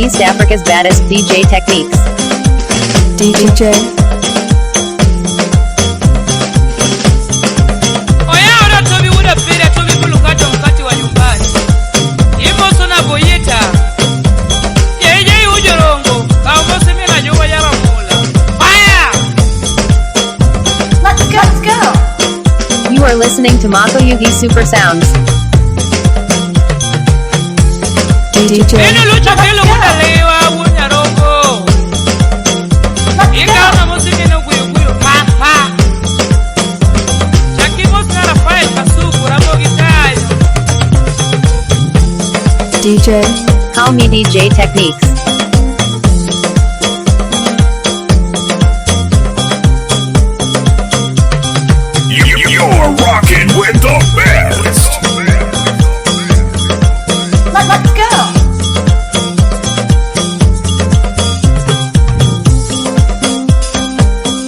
East Africa's baddest DJ Techniques. DJ. Oya tobi wuda pira tobi bulukato mkati wa nyumbani. Imoso na boyeta. Yeje ujorongo. Kaumose mela jowa yara mula. Fire! Let's go. Let's go. You are listening to Mako Yugi Super Sounds. DJ. Eno lucha kelo wuda lewa wunyarongo. Let's go. Ikaona musimino guyu guyu pa pa. Chakimo sara file kasuku ramogi tayo. DJ. Call me DJ Techniques. You're rocking with the best. Let's go.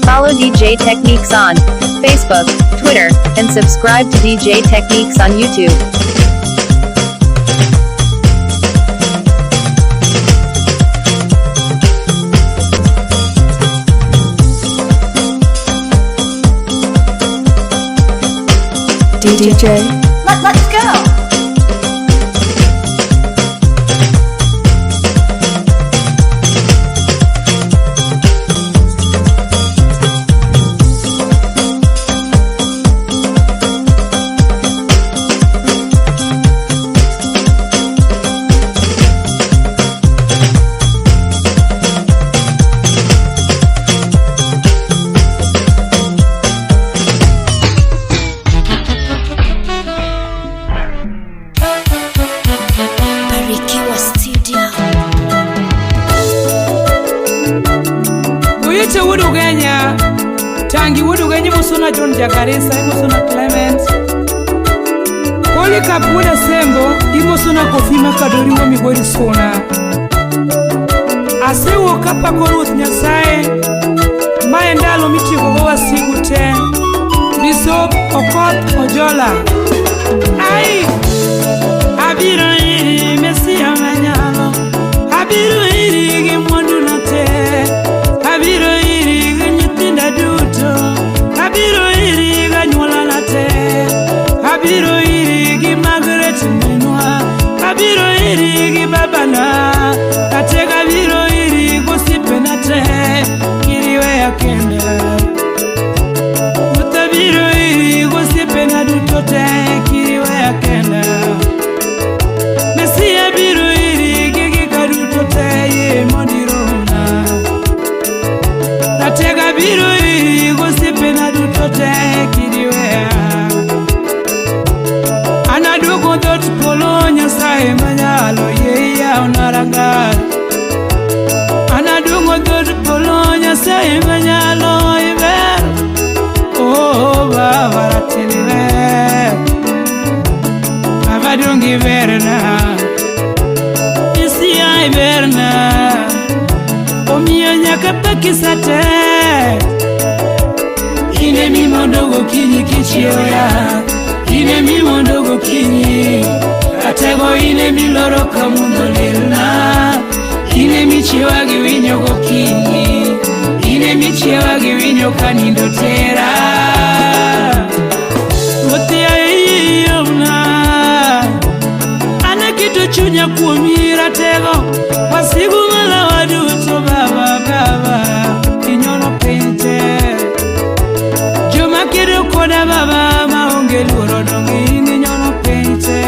Follow DJ Techniques on Facebook, Twitter, and subscribe to DJ Techniques on YouTube. DJ. Let's go. Barikiwa Studio. Uyite wudugenya. Tangi wudugenya musuna John Jakarisa, musuna Clement. Polycarp wuda Sembo, imusuna Kofi Makadori wa Migori Sona. Asewo kapa koruth Nyasaye, mae ndalo mitieko go wasigu te. Bishop Okoth Ojola. Ai! Abiro iri Mesia manyalo. Abiro iri gi mwanduna te. Abiro iri gi nyithinda duto. Abiro iri gi anyuolana te. Abiro iri gi Margaret minwa. Abiro iri gi babana. Katega abiro iri gosiepena te. Kiriweya kenda. Ruoth abiro iri gosiepena duto te. Kiriweya kenda. Mesia biro iri gi gika duto te yie mondo iromna. Ratega biro iri gosiepena duto te kiriweya. An aduogo dhoot polo Nyasaye manyalo yie iyawna rangach. An aduogo dhoot polo Nyasaye manyalo iber. Oh Baba ratili ber. Baba donge iberna. Mesia iberna. Omiyo nyaka pakisa te. Ine mimondo gokinyi kichiewoya. Ine mimondo gokinyi. Ratego ine miloro ka mudho lilna. Ine michiewa gi winyo gokinyi. Ine michiewa gi winyo ka nindo tera. Ruoth yaye iomna. An aketo chunya kuomi ratego. Wasigu malawa duto baba baba. Inyono piny te. Joma kedo koda baba maonge luoro donge in inyono piny te.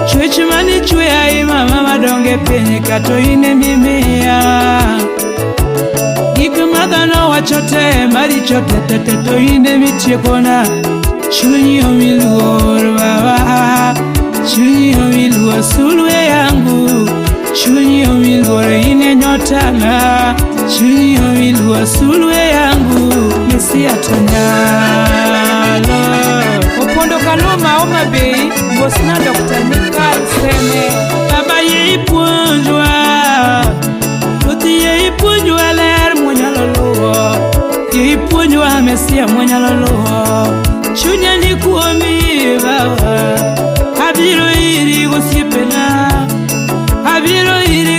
Chwech mane chweya i mama madonge piny kato in emimiya. Gik ma dhano wacho te maricho te te te to in emitiekona. Chunyi omi luor baba. Chunyi omi luor sulwe yangu. Chunyi omi luor in e nyotana. Chunyi omi luor sulwe yangu. Mesia to nyalo. Opondo Kaluma Homa Bay, Bosna Dr. Mikal Seme. Baba ye ipuonjwa. Ruoth yie ipuonjwa ler mwanyalo luwo. Yie ipuonjwa Mesia mwanyalo luwo. Chunya ni kuomi baba. Abiro iri gosiepena. Abiro iri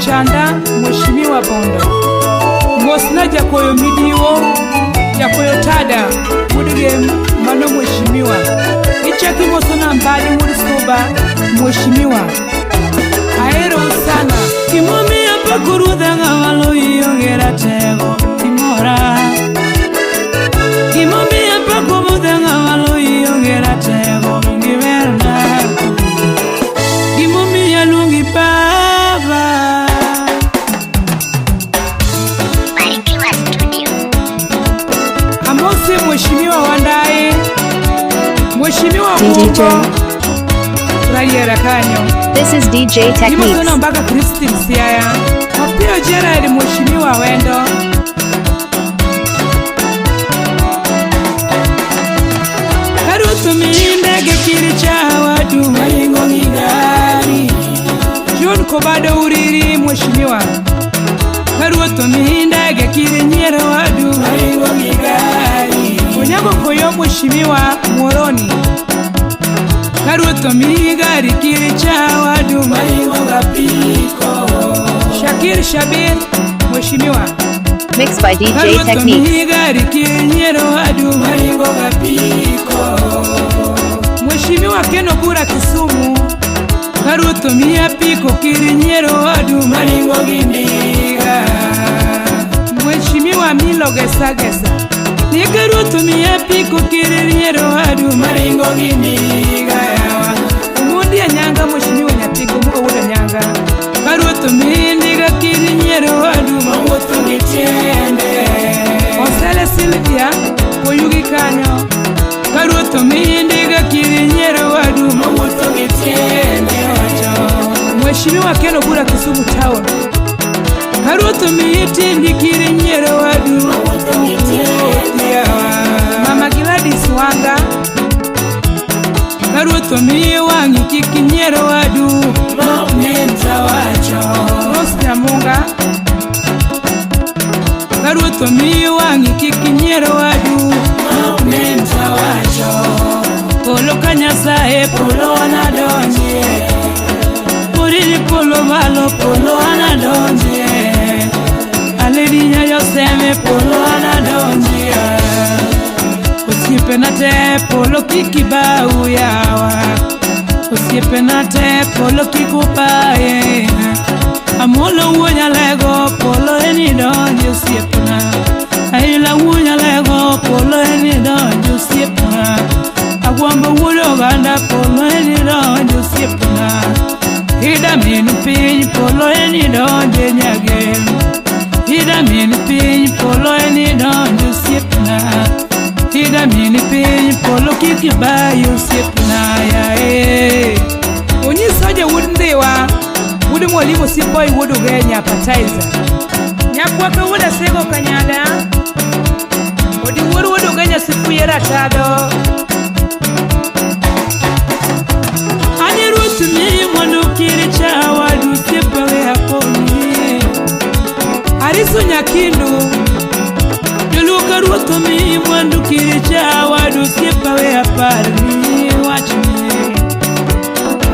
Chanda, Mheshimiwa Bondo. Mosna Jakoyo Midiwo, Jakoyo Tada, Wuod mano Mheshimiwa. Ichaki mosona Mbadi Wuod Suba, Mheshimiwa. Ahero sana. Gimomiyo pako ruodha ng'ama loyi onge ratego imora. Gimomiyo pako ruodha ng'ama loyi onge ratego giberna. Gimomiyo aluongi baba. Barikiwa Studio. Amosi Mheshimiwa Wandayi, Mheshimiwa DJ. Gumbo, Rariera kanyo. This is DJ Gimosona Techniques. mpaka Christine Siaya. Mapio Gerald Mheshimiwa Wendo. Karutu mindege kiri cha watu maringo gigari. John Kobado Uriri Mheshimiwa. Karutu mindege kiri nyiero wadu maringo gigari. Onyango Koyo Mheshimiwa Moroni. Karuto migari kiri cha wadu maringo gapiko. Shakir Shabir Mheshimiwa. Mixed by DJ Karuto Techniques. migari kiri nyiero wadu maringo gapiko. Mheshimiwa Keno Bura Kisumu. Karuto mia piko kiri nyiero wadu maringo gindiga. Mheshimiwa Milo Gesa Gesa. Ni karuto mia piko kiri nyiero wadu maringo gindiga yawa. Umundi Anyanga Mheshimiwa Nyapiko mugo wuod Anyanga. Karuto mindiga kiri nyiero wadu mawuotho gi tiende. Osele Sylvia oyugi kanyo. Karuto mindiga kiri nyiero wadu mawuotho gi tiende wacho. Mheshimiwa Keno Bura Kisumu Town. Karuto miitindi kiri nyiero wadu mawuotho gi tiende yawa. Mama Gladys Wanga. Karuto mi wang'i kik nyiero wadu wacho. Rose Nyamunga. Karuto mi wang'i kik nyiero wadu wacho. Polo ka Nyasaye polo anadonjie. Oriri polo malo polo anadonjie. Aledi nyayo seme polo anadonjie. Osiepena te polo kik ibau yawa. Osiepena te polo kik ubaye. Amolo wuo nyalego polo eni donji osiepna. Aila wuo nyalego polo eni donji osiepna. Agwambo wuod oganda polo eni donji osiepna. Ida min piny polo eni donji nyagem. Ida min piny polo eni donji osiepna. Ida min piny polo kik ibayi osiepna yae. Onyiso wuod Ndhiwa, wuod Mwalimu Siboi wuod Ugenya Appetizer. Nyakwaka wuod Asego Kanyada, Odi wuod wuod Ugenya Sifuye Ratado. Ani ruoth mi mondo kiri cha wadu osiepa we akoni. Ariso Nyakindu, Joluo ka ruoth omiyi mwandu kiri cha wadu osiepa we aparni wachni.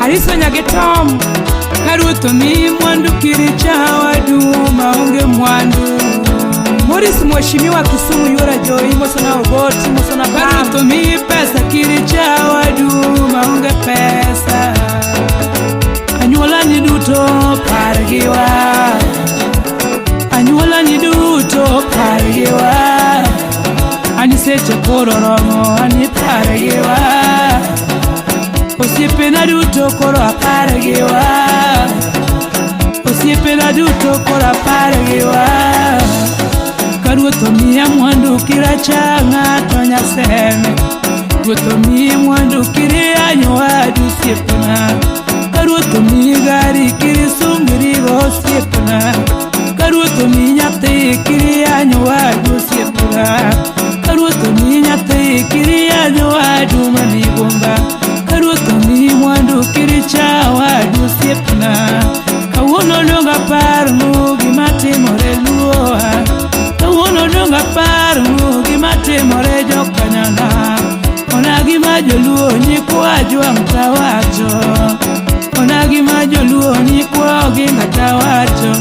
Ariso Nyagitom, ka ruoth omiyi mwandu kiri cha wadu maonge mwandu. Morris Mheshimiwa Kisumu Yura Joy Mosona Ogoti Mosona Pam. Ka ruoth omiyi pesa kiri cha wadu maonge pesa. Anyuola ni duto pargiwa. Anyuola ni duto pargiwa. Ani seche koro romo ani pargiwa. Osiepena duto koro apargiwa. Osiepena duto koro apargiwa. Ka ruoth omiya mwandu kiracha ng'ato nyaseme. Ruoth omiyi mwandu kiriyanyo wadu osiepna. Ka ruoth omiyi gari kirisungrigo osiepna. Ka ruoth omiyi nyathi kiriyanyo wadu osiepna. Ka ruoth omiyi nyathi kiriyanyo wadu manigomba. Ka ruoth omiyi mwandu kiricha wadu osiepna. Kawuono dong aparnu gima timore luoa. Kawuono dong aparnu gima timore jokanyana. Ona gima joluo nyikwa jwang' tawacho. Ona gima joluo nyikwa oginga tawacho.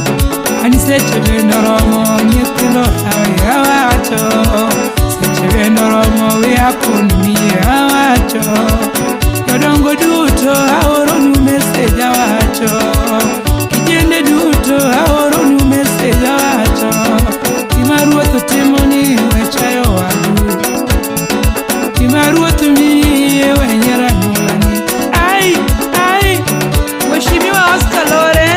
Seche bende oromo nyithindo awe awacho. Seche bende oromo we akon miye awacho. Jodongo duto aoronu message awacho. Kijende duto aoronu message awacho. Gima ruoth timo ni wechayo wadu. Gima ruoth miye wenyera nyuolani. Ai, ai, Mheshimiwa Oscar Lore,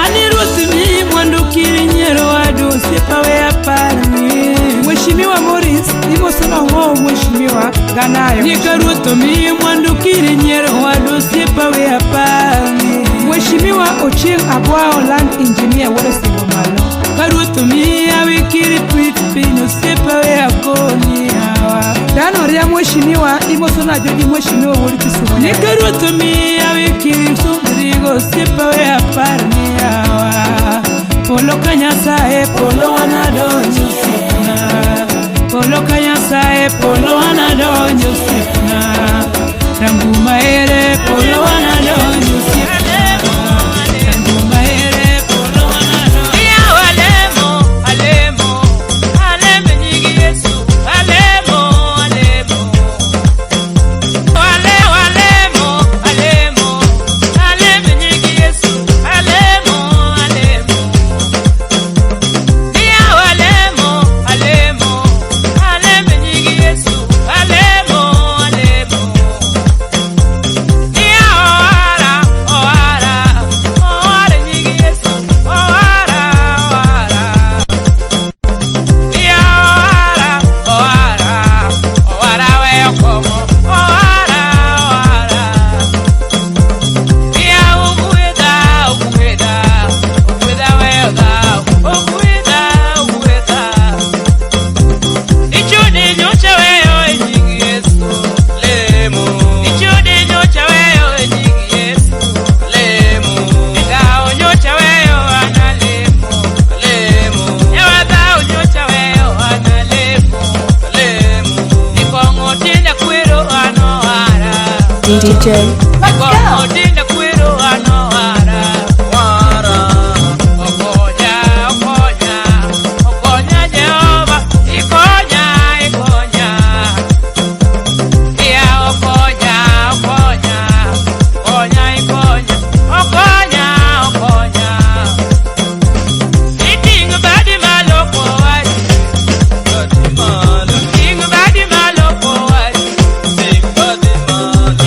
ani ruoth miyi mwandu kir nyiero wadu osiepa we aparni. Mheshimiwa Morris, imoso nang'o Mheshimiwa Ganayo? Ni ka ruoth omiyi mwandu kir nyiero wadu osiepa we aparni. Mheshimiwa Ochieng' Abwao Land Engineer wuod Osingo malo. Ka ruoth omiyi hawi kir tweet piny osiepa we akoni hawa. Dano ria Mheshimiwa imoso na joji Mheshimiwa wuod Kisumo. Ni ka ruoth omiyi hawi kir sumrigo osiepa we aparni hawa. Polo ka Nyasaye polo wanadonjo osiepna. Polo ka Nyasaye polo wanadonjo osiepna. Rangu maere polo wanadonjo osiepna. Rangu maere polo wanadonjo. Yawa alemo, alemo, alemo nyingi Yesu, alemo, alemo. Ale, alemo, alemo, alemo nyingi Yesu, alemo, alemo. Yawa alemo, alemo, alemo nyingi Yesu, alemo, alemo. Oara, oara, oara nyingi Yesu, oara, oara. Oara, oara, oara we okomo, oara, oara. Ya ugueda, ugueda, ugueda we oda, ugueda, ugueda. Ichudi nyocha we o nyingi Yesu, lemo. Ichudi nyocha we o nyingi Yesu, lemo. Dao nyocha we o ana lemo, lemo. Ewa dao nyocha we o ana lemo, lemo. Ikongo tinda kwero ano ara. DJ Let's go. Ikongo tinda kwero ano ara. Wara. Okonya, okonya, okonya Jehova, ikonya, ikonya. Iya okonya, okonya, okonya, ikonya, okonya, okonya. Iting badi malo kowach, iting badi malo kowach,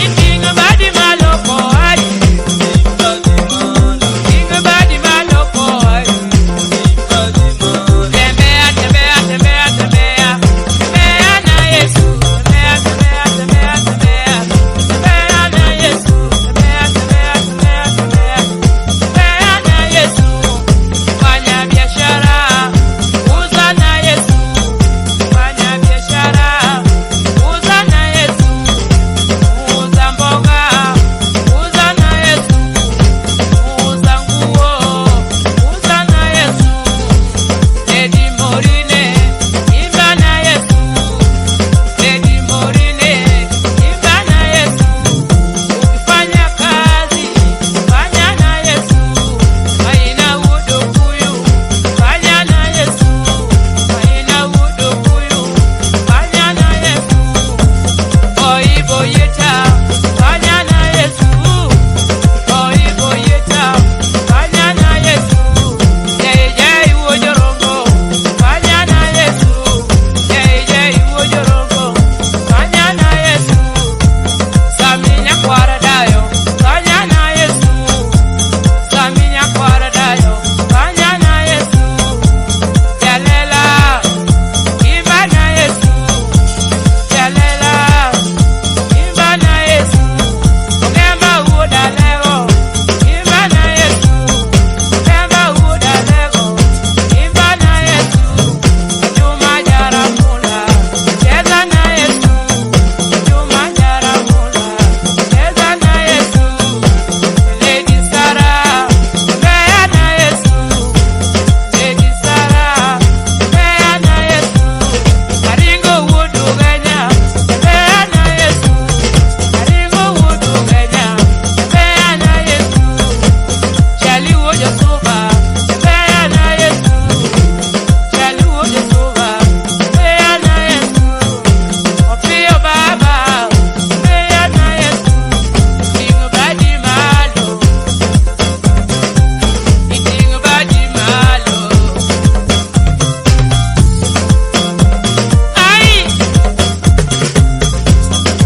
iting badi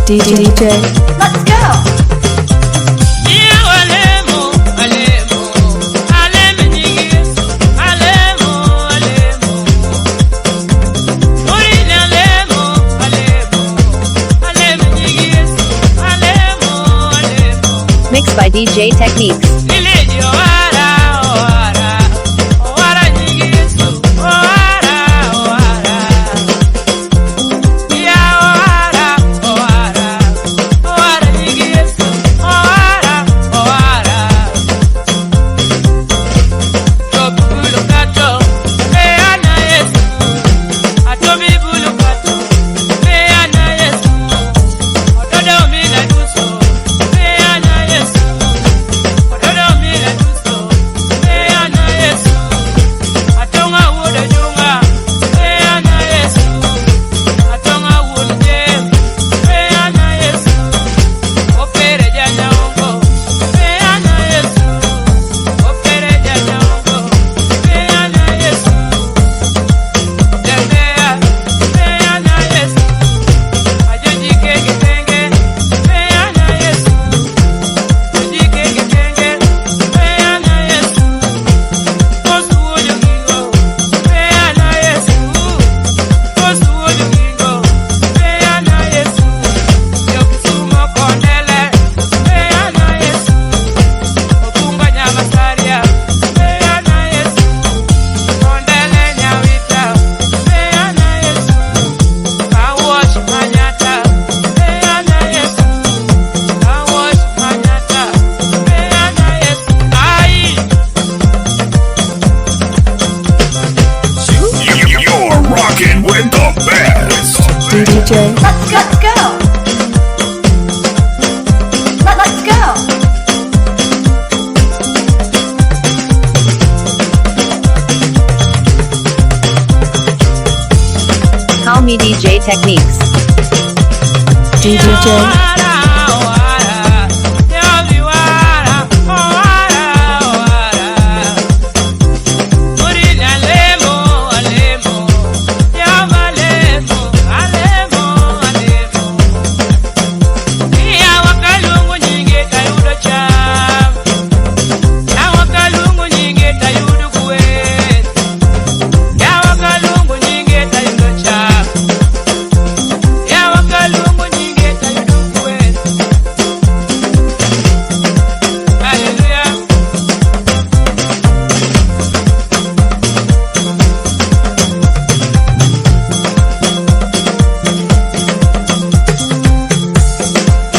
DJ. Let's go. Mixed by DJ Techniques. DJ. Let's go. Let's go. Let's go. Call me DJ Techniques. DJ.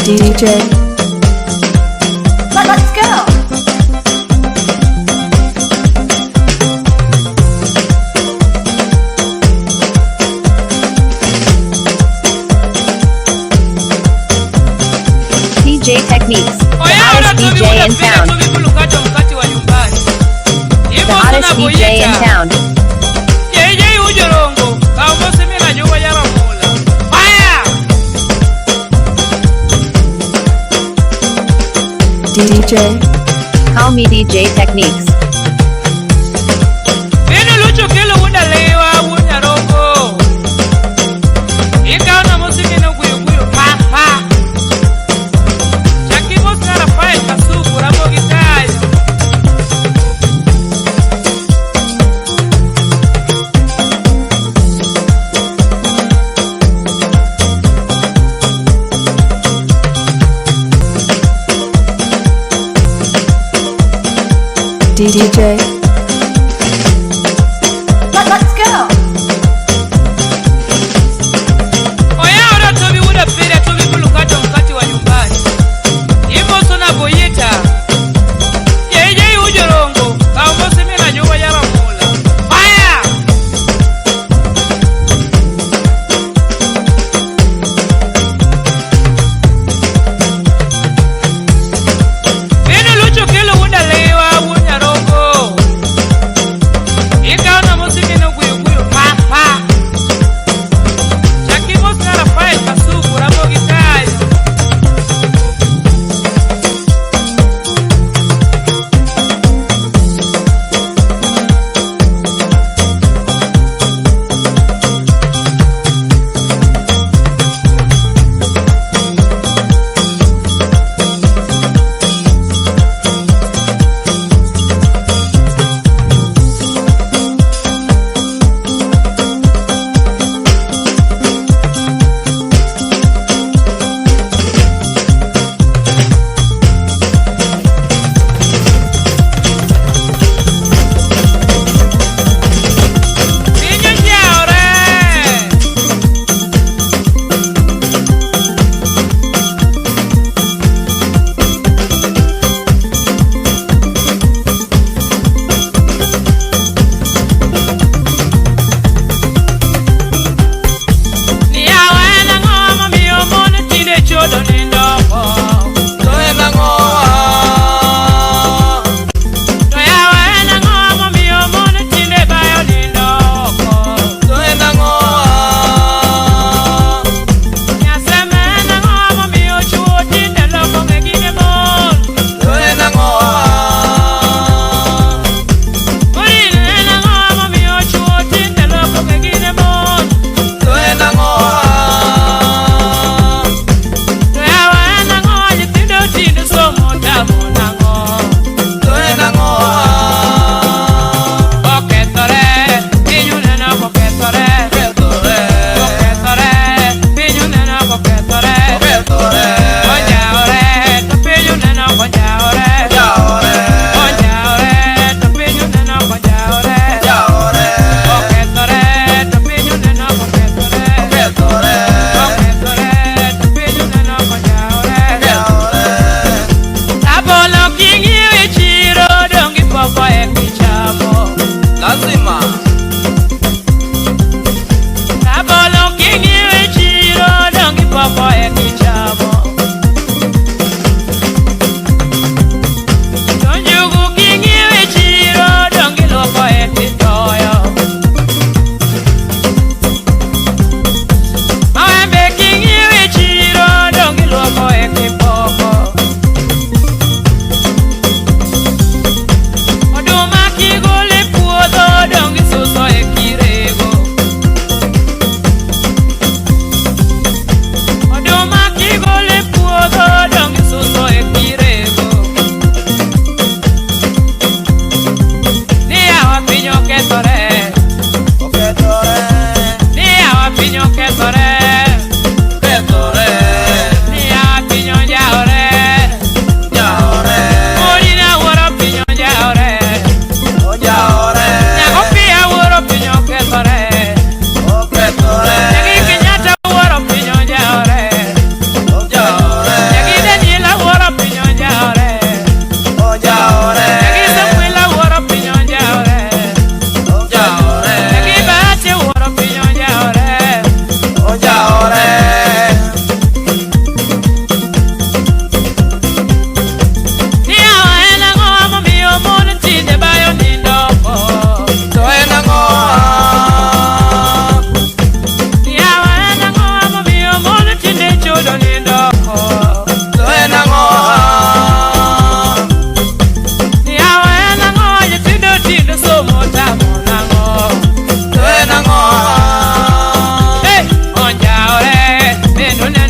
DJ. Let's go. DJ Techniques, the hottest DJ in town. The hottest DJ in town. DJ. Call me DJ Techniques. DJ.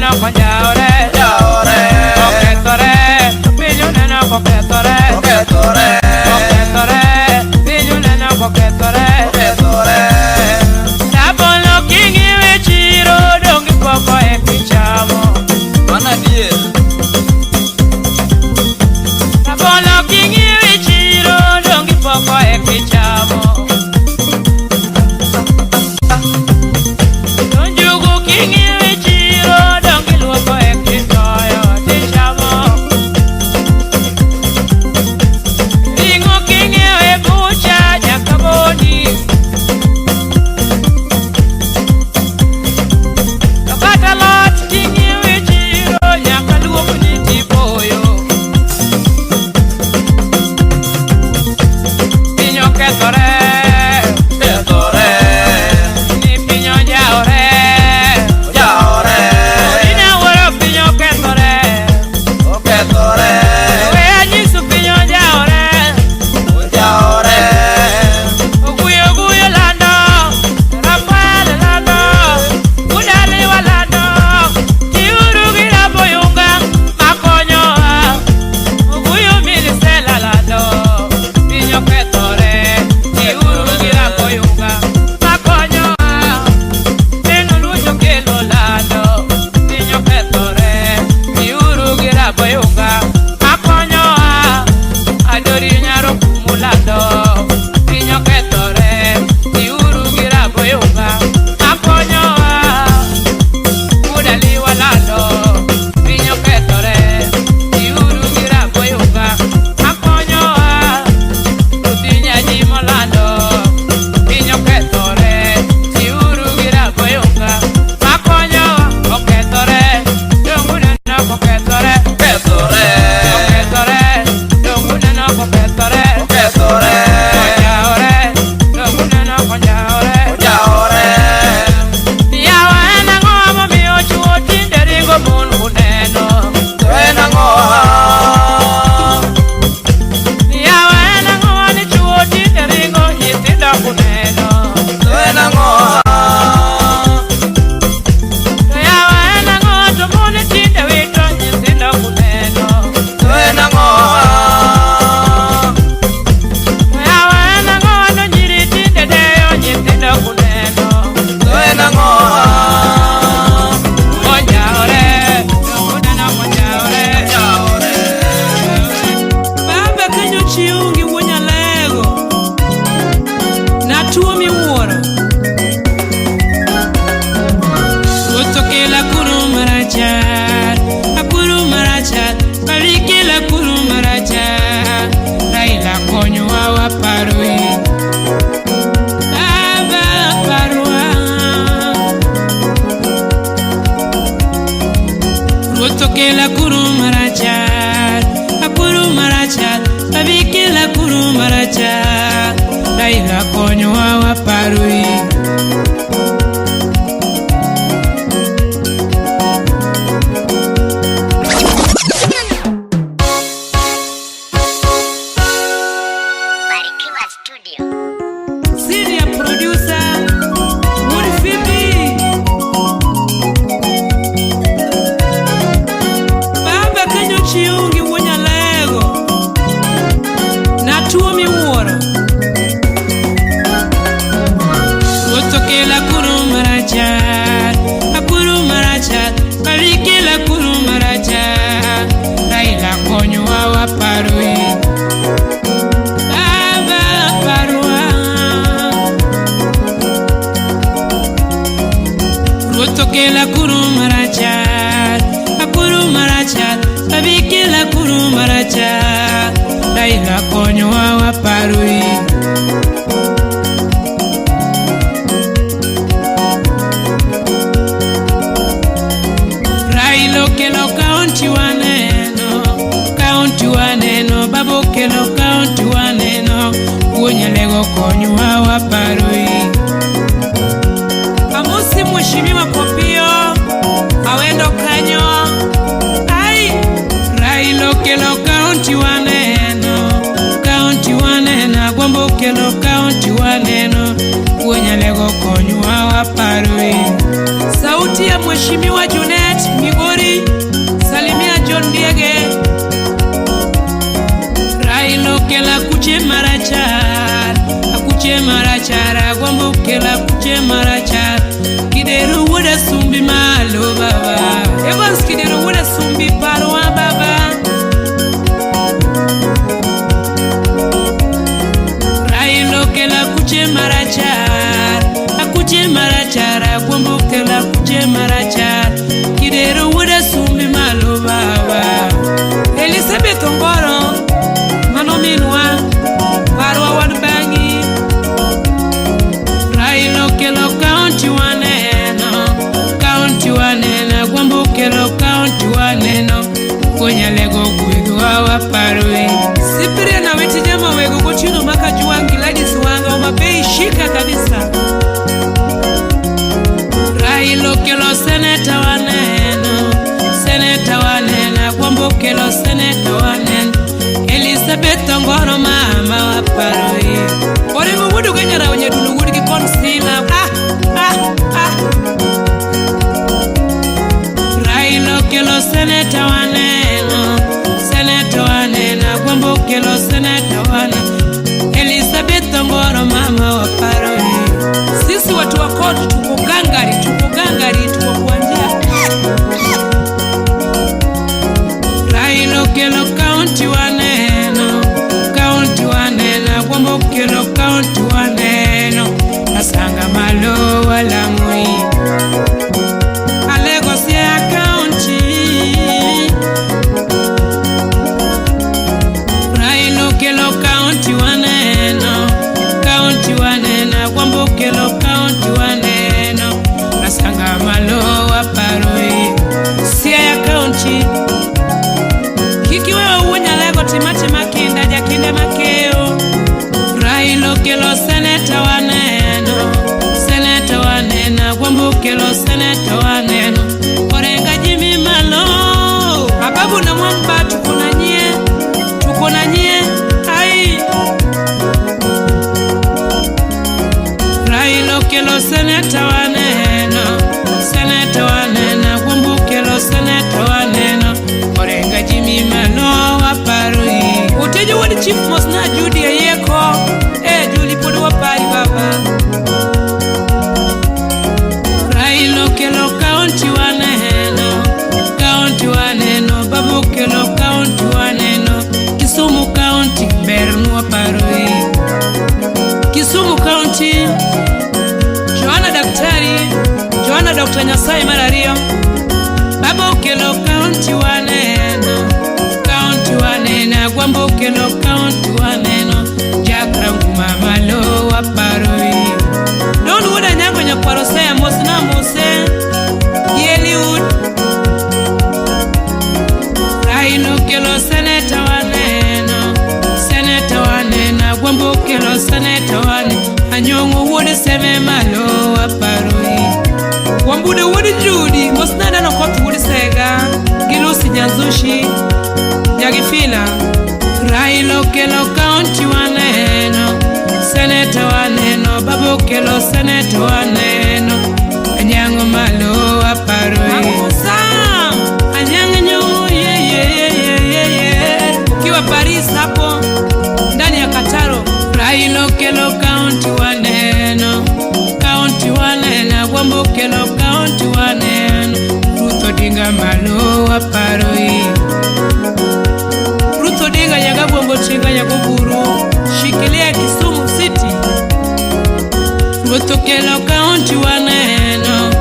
oneno konjawore. Okethore, piny oneno kokethore. Okethore, piny oneno kokethore. Rabolo king'iwe chiro dong' ipoko e kichamo. Rabolo king'iwe chiro dong' ipoko e kichamo. To njugu king'iwe chiro dong' iluoko e kitoyo tichamo. Ring'o king'iewo e bucha nyaka boni. To kata lot king'iewo e chiro nyaka luokni tiboyo. Piny okethore, ni piny ojawore. Orina wuoro piny okethore, we anyisu piny ojawore. Oguyo guyo lando, Rafael lando, Udaliwa lando, tiuru gi raboyunga makonyowa. Oguyo milisela lando, piny okethore, tiuru gi raboyunga makonyowa. Neno lucho kelo lando, piny okethore, tiuru gi raboyunga makonyowa. Adori nyaro kumulando, piny okethore, tiuru gi raboyunga makonyowa. Udaliwa lando, piny okethore, tiuru gi raboyunga makonyowa. Ruthi nyajimo lando, piny okethore, tiuru gi raboyunga makonyowa. Okethore, dong' uneno kokethore. Okethore, dong' uneno kokethore. Konjawore, dong' uneno konjawore. Yawa en ang'o momiyo chwo tinde ringo mon kuneno? Yawa en ang'o ni chwo tinde ringo nyithindo kuneno? To yawa en ang'o to mon tinde wito nyithindo kuneno? To yawa en ang'o to nyiri tinde deyo nyithindo kuneno? Konjawore, dong' uneno konjawore. Baba kanyo chiungi wuo nyalego. Natuo miwuoro. Ruoth okela kuru marachar, akuru marachar, barikela kuru marachar. Raila konyowa waparoi. Baba parwa. Ruoth okela kuru marachar, akuru marachar, abikela kuru marachar. Raila konyowa waparoi. Barikiwa Studio. Senior producer Wood Fibi. Baba kanyo chiungi wuo nyalego. Natuo miwuoro. Ruoth okela kuru marachar, akuru marachar, barikela kuru marachar. Raila konyowa waparoi. Baba parwa. Ruoth okela kuru marachar, akuru marachar, abikela kuru marachar. Raila konyowa waparoi. Raila okelo kaunti waneno, kaunti waneno, baba okelo kaunti waneno, wuo nyalego konyowa waparoi. Amosi mheshimiwa Kopio, awendo kanyo. Ai, Raila okelo kaunti waneno, kaunti waneno, Agwambo okelo kaunti waneno, wuo nyalego konyowa waparoi. Sauti ya Mheshimiwa Junet Migori, salimia John Diege. Raila okela kuche marachar, akuche marachar, agwambo okela kuche marachar. Kidero wuoda sumbi malo baba. Evans Kidero wuoda sumbi parwa baba. Raila okela kuche marachar, akuche marachar, agwambo okela kuche marachar. Kidero wuoda sumbi malo baba. Elizabeth Ongoro, mano minwa, parwa wan bang'i. Raila okelo kaunti waneno, kaunti waneno, agwambo okelo kaunti waneno. Konyalego gwedhwa waparwe. Cyprian Awiti Jama wego gotieno maka Juangi Gladys Wanga Homa Bay shika kabisa. Raila okelo seneta waneno, seneta waneno, agwambo okelo seneta waneno. Elizabeth Ongoro mama waparwe. Orengo wuod Ugenya rawo nyadundo wuod gi konsila. Ah, ah, ah. Raila okelo seneta waneno, seneta waneno, agwambo okelo seneta waneno. Elizabeth Ongoro mama waparwe. Sisi watu wa CORD tuko gangari, tuko gangari, tuko kuanjia. Raila okelo kaunti waneno, kaunti waneno, agwambo okelo kaunti waneno. Asanga malo walamui. Alego Siaya County. Raila okelo kaunti waneno, kaunti waneno, agwambo okelo kaunti waneno. Asanga malo waparoi. Siaya County. Kik iwewa wuo Nyalego tim atima kinda jakinda makeyo. Raila okelo seneta waneno, seneta waneno, agwambo okelo seneta waneno. Orenga Jimmy malo. Ababu na Mwamba tuko na nyie, tuko na nyie. Ai. Raila okelo seneta waneno, seneta waneno, agwambo okelo seneta waneno. Orenga Jimmy malo waparoi. Otejo wuod Chief Mosna Judy Ayieko. Eh, Juli pod wapari baba. Raila okelo kaunti waneno, kaunti waneno, babu okelo kaunti waneno. Kisumu kaunti bernwa paroi. Kisumu kaunti Joanna Daktari, Joanna Dr. Nyasaye mar ariyo. Baba okelo kaunti waneno, kaunti waneno, agwambo okelo kaunti waneno. Jack Ranguma malo waparoi. Don wuod Anyango nyakwar Oseya mosna mose. Gi Eliud. Raila okelo seneta waneno, seneta waneno, agwambo okelo seneta waneno. Anyong'o wuod Seme malo waparoi. Wambude wuod Judy, mosna dano koth wuod Sega, gi Lucy Nyanzushi, Nyagifina. Raila okelo kaunti waneno, seneta waneno, babu okelo seneta waneno. Anyango malo waparoi. Sam, Anyang'o nyong'o ye ye ye ye ye ye. Ukiwa Paris hapo ndani ya Kataro. Raila okelo kaunti waneno, kaunti waneno, agwambo okelo kaunti waneno. Ruth Odinga malo waparoi. Ruth Odinga Nyagabongo Tinga Nyagoburu, shikilia Kisumu City. Ruth okelo kaunti waneno,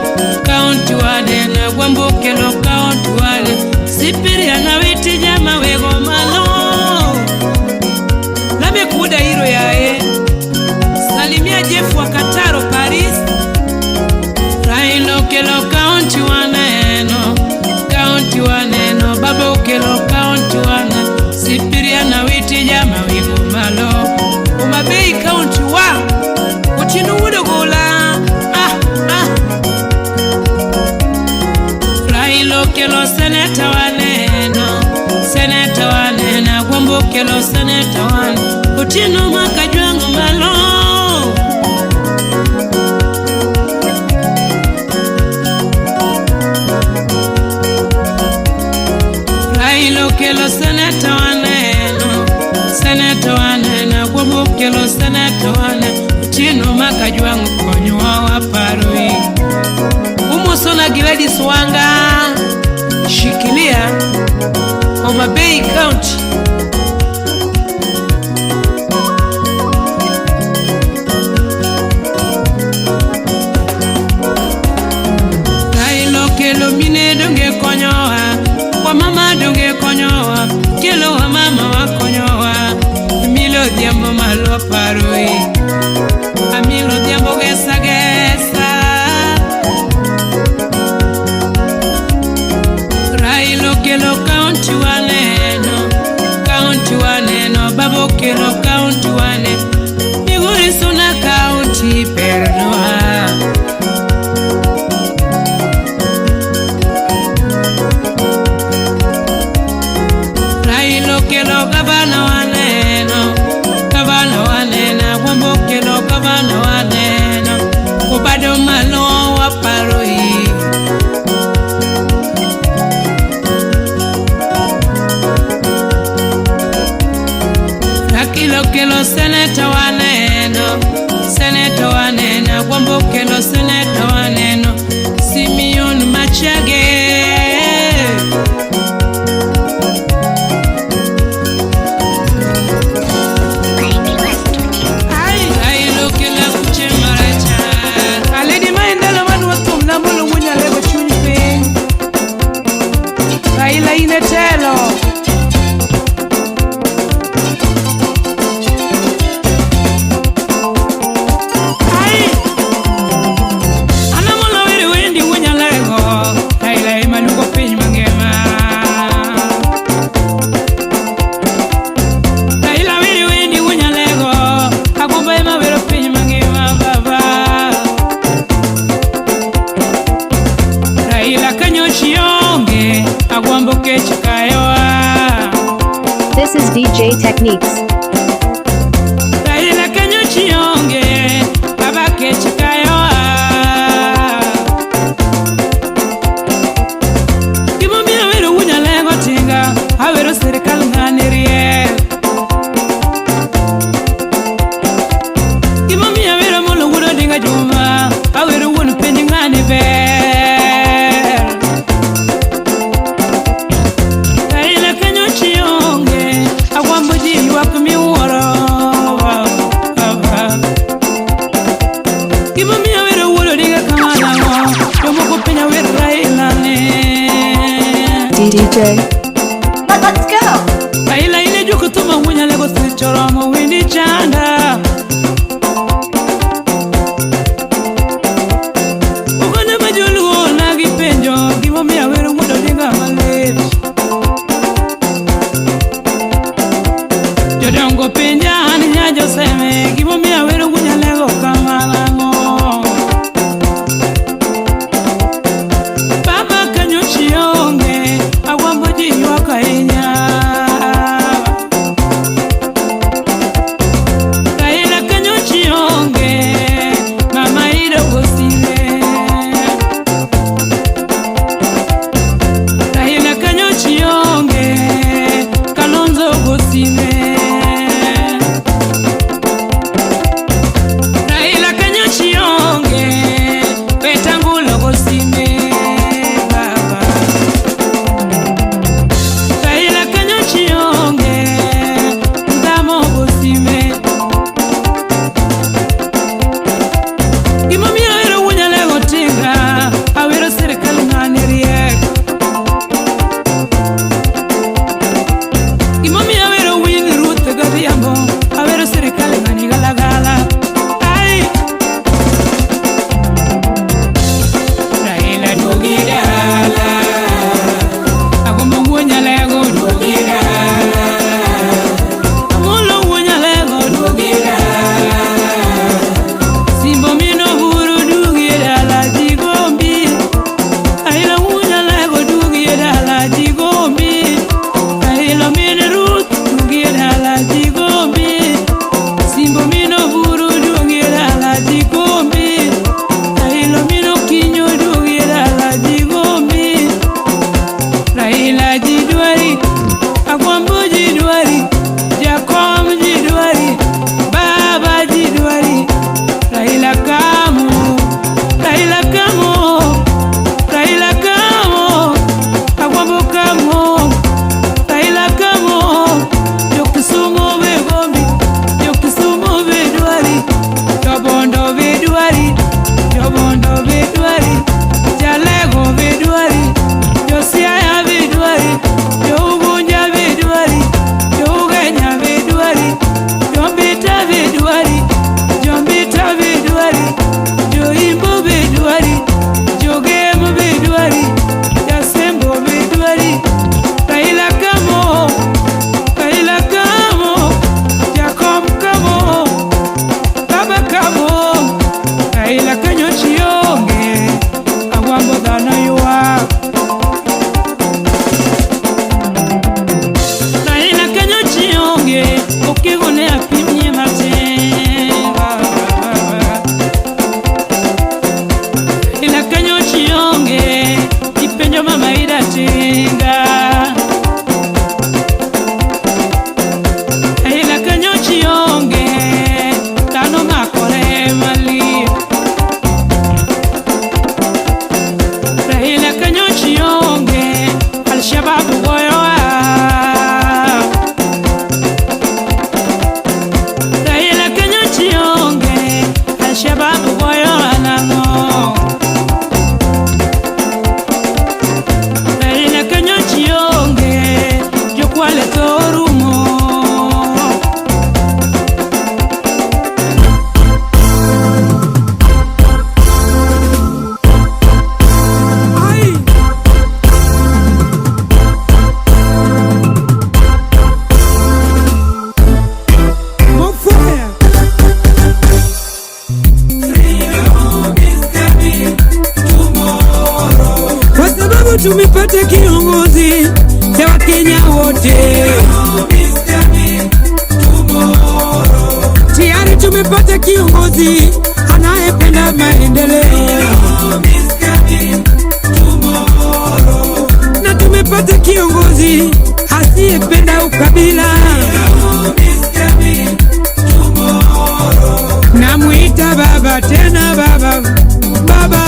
kaunti waneno, agwambo okelo kaunti waneno. Cyprian Awiti jama wego malo. Lamek wuod Airo yaye. Salimia Jeff wa Kataro Paris. Raila okelo kaunti waneno, kaunti waneno, baba okelo kaunti waneno. Cyprian Awiti jama wego malo. Homa Bay County wa. Otieno wuod Ogola. Ah, ah. Raila okelo seneta waneno, seneta waneno, agwambo okelo seneta waneno. Otieno Makajwang'o malo. okelo seneta wane Otieno Makajwang' konyowa waparoi. Umosona Gladys Wanga, shikilia Homa Bay County. Raila okelo mine donge konyowa, wamama donge konyowa, kelo wamama wakonyowa. Amilo Odhiambo malo paroi, Amilo Odhiambo gesa gesa. Raila okelo kaunti waneno, kaunti waneno, baba okelo kaunti waneno, Migori Suna kaunti bernwa. Raila okelo gavana waneno, gavana waneno, Agwambo okelo gavana waneno, Obado malo waparoi. Rakilo okelo seneta waneno, seneta waneno, Agwambo okelo seneta waneno, Simeon Machage. Barikiwa Studio. Raila okelo kuche marachar. Aledi maendelo madwa thum namolo wunyalego chuny piny. Raila in e telo. Ai! Anamolo were wendi wunyalego, Raila ema luongo piny mangima. Raila were wendi wunyalego, Agwambo ema wero piny mangima baba. Raila kanyochi onge, Agwambo kech kayowa. This is DJ Techniques. Raila kanyochi onge, baba kech kayowa. Gimomiyo awero wunyalego tinga, awero sirikal ng'ani riek. Gimomiyo awero molo wuod Odinga Juma, awero wuon piny ng'ani ber. Raila kanyochi onge, Agwambo ji ywak miwuoro. Baba. Gimomiyo awero wuod Odinga kamano ang'o, jomoko penjo awero Raila ni. DJ Let's go. Raila ine juko thuma wunyalego seche oromo windi chanda. Oganda ma joluo nagi penjo gimomiyo awero wuod Odinga malit. Jodongo penja an nya Joseme gimomiyo awero wunyalego kamano ang'o. Baba kanyochi onge, Agwambo ji ywak ahinya. Raila tinga tinga. Raila kanyochi onge, dhano makore malich. Raila kanyochi onge, Al-Shabaab goyowa. Raila kanyochi onge, Al-Shabaab goyowa nang'o? Raila kanyochi onge, jokwale tho orumo. Mofaya. Kwa sababu tumepata kiongozi cha Wakenya wote, tayari tumepata kiongozi anayependa maendeleo, na tumepata kiongozi asiyependa ukabila. Namuita baba tena baba, baba.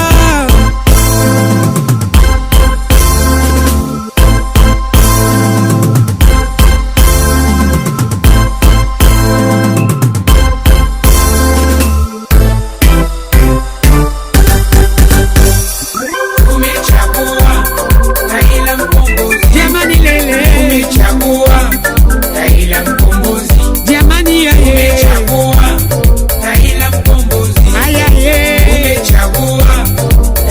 Umechagua Raila mkombozi. Jamani lele. Umechagua Raila mkombozi. Jamani yaye. Umechagua Raila mkombozi. Ayaye. Umechagua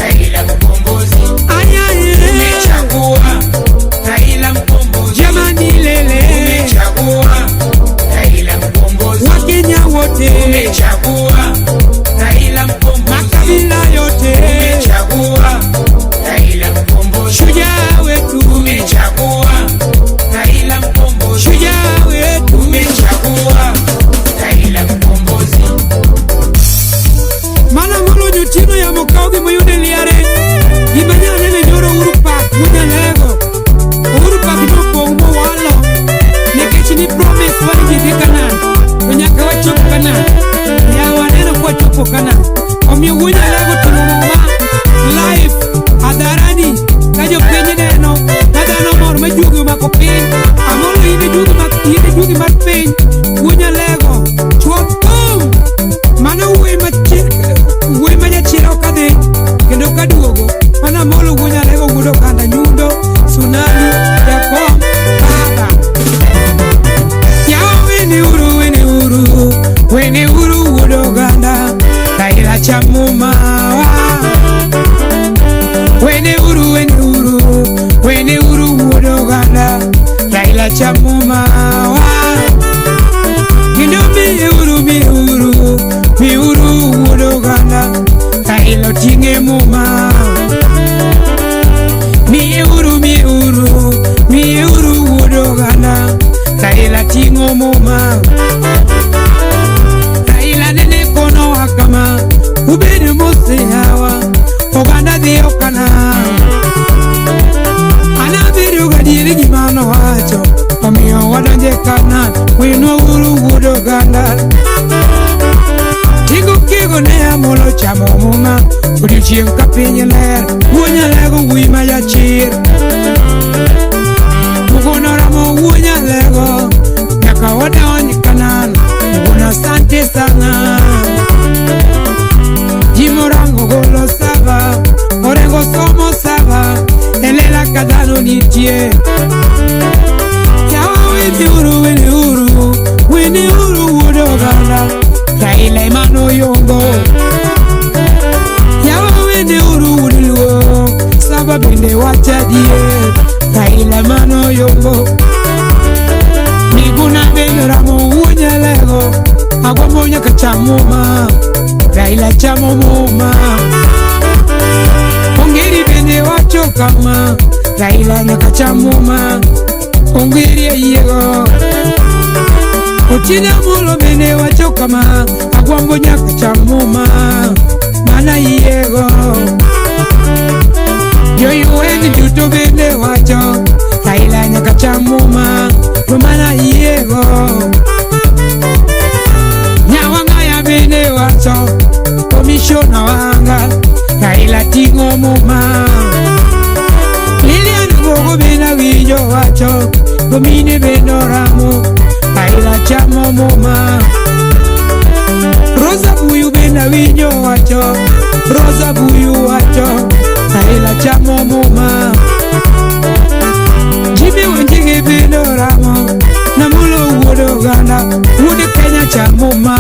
Raila mkombozi. Ayaye. Umechagua Raila mkombozi. Jamani lele. Umechagua Raila mkombozi. Wakenya wote. Umechagua Raila mkombozi. Makabila yote. Umechagua Raila mkombozi. Shujaa wetu. Umechagua Raila mkombozi. Shujaa wetu. Umechagua Raila mkombozi. Mana molo nyotino ya mokao gi moyude liare. Gimanya nene nyoro Uhuru Park munyalego. Uhuru Park nopong' mowalo. Nikech ni promise mar ji dhi Canaan. To nyaka wachop Canaan. Yawa neno kwachopo Canaan. Omiyo wuo Nyalego timo muma live hadharani ka jopiny neno ka dhano mor ma juogi omako piny. Amolo in e juogi mar, in e juogi mar piny. Wuo Nyalego chuo pum! Mano wuoyi machir, wuoyi ma jachir ok adhi kendo kaduogo. Mano Amolo wuo Nyalego wuod Okanda Nyundo, Tsunami, Jakom, Baba. Yawa wini uru, wini uru, wini uru wuod oganda, Raila cham muma wa. Wini uru, wini uru, wini uru wuod oganda, Raila cham muma wa. Kendo miuru, miuru, miuru wuod oganda, Raila oting'e muma. Miuru, miuru, miuru wuod oganda, Raila ting'o muma. Raila nene konowa kama, ubed mos yawa, oganda dhiyo Kanaan. An abedo gadier gima nowacho, omiyo wadonje Kanaan, winwa uru wuod oganda. Tigo kego ne Amolo chamo muma, odiochieng' ka piny ler, wuo Nyalego wuoyi ma jachir. Mugono ramo wuo Nyalego, nyaka wadonj Kanaan, Mugono asante sana. Ji morango golo saba, orengo somo saba, e lela ka dhano nitie. Yawa wini uru, wini uru, wini uru wuod oganda, Raila emano yombo. Yawa wini uru wuod luo, saba bende wacho adier, Raila emano yombo. Miguna bende ramo wuo Nyalego, agombo nyaka cham muma, Raila chamo muma. Ongeri bende wacho kama, Raila nyaka cham muma, Ongeri oyiego. Otieno Amolo bende wacho kama, Agwambo nyaka cham muma, mana yiego. Jo UN duto bende wacho Raila nyaka cham muma to mana yiego. Nyawang'aya bende wacho komishona wanga Raila ting'o muma. Lilian Gogo bende winjo wacho komine bende oramo Raila chamo muma. Rosa Buyu bende winjo wacho, Rosa Buyu wacho Raila chamo muma. Jimmy Wanjigi bende oramo Namulo wuod oganda wuod Kenya chamo muma.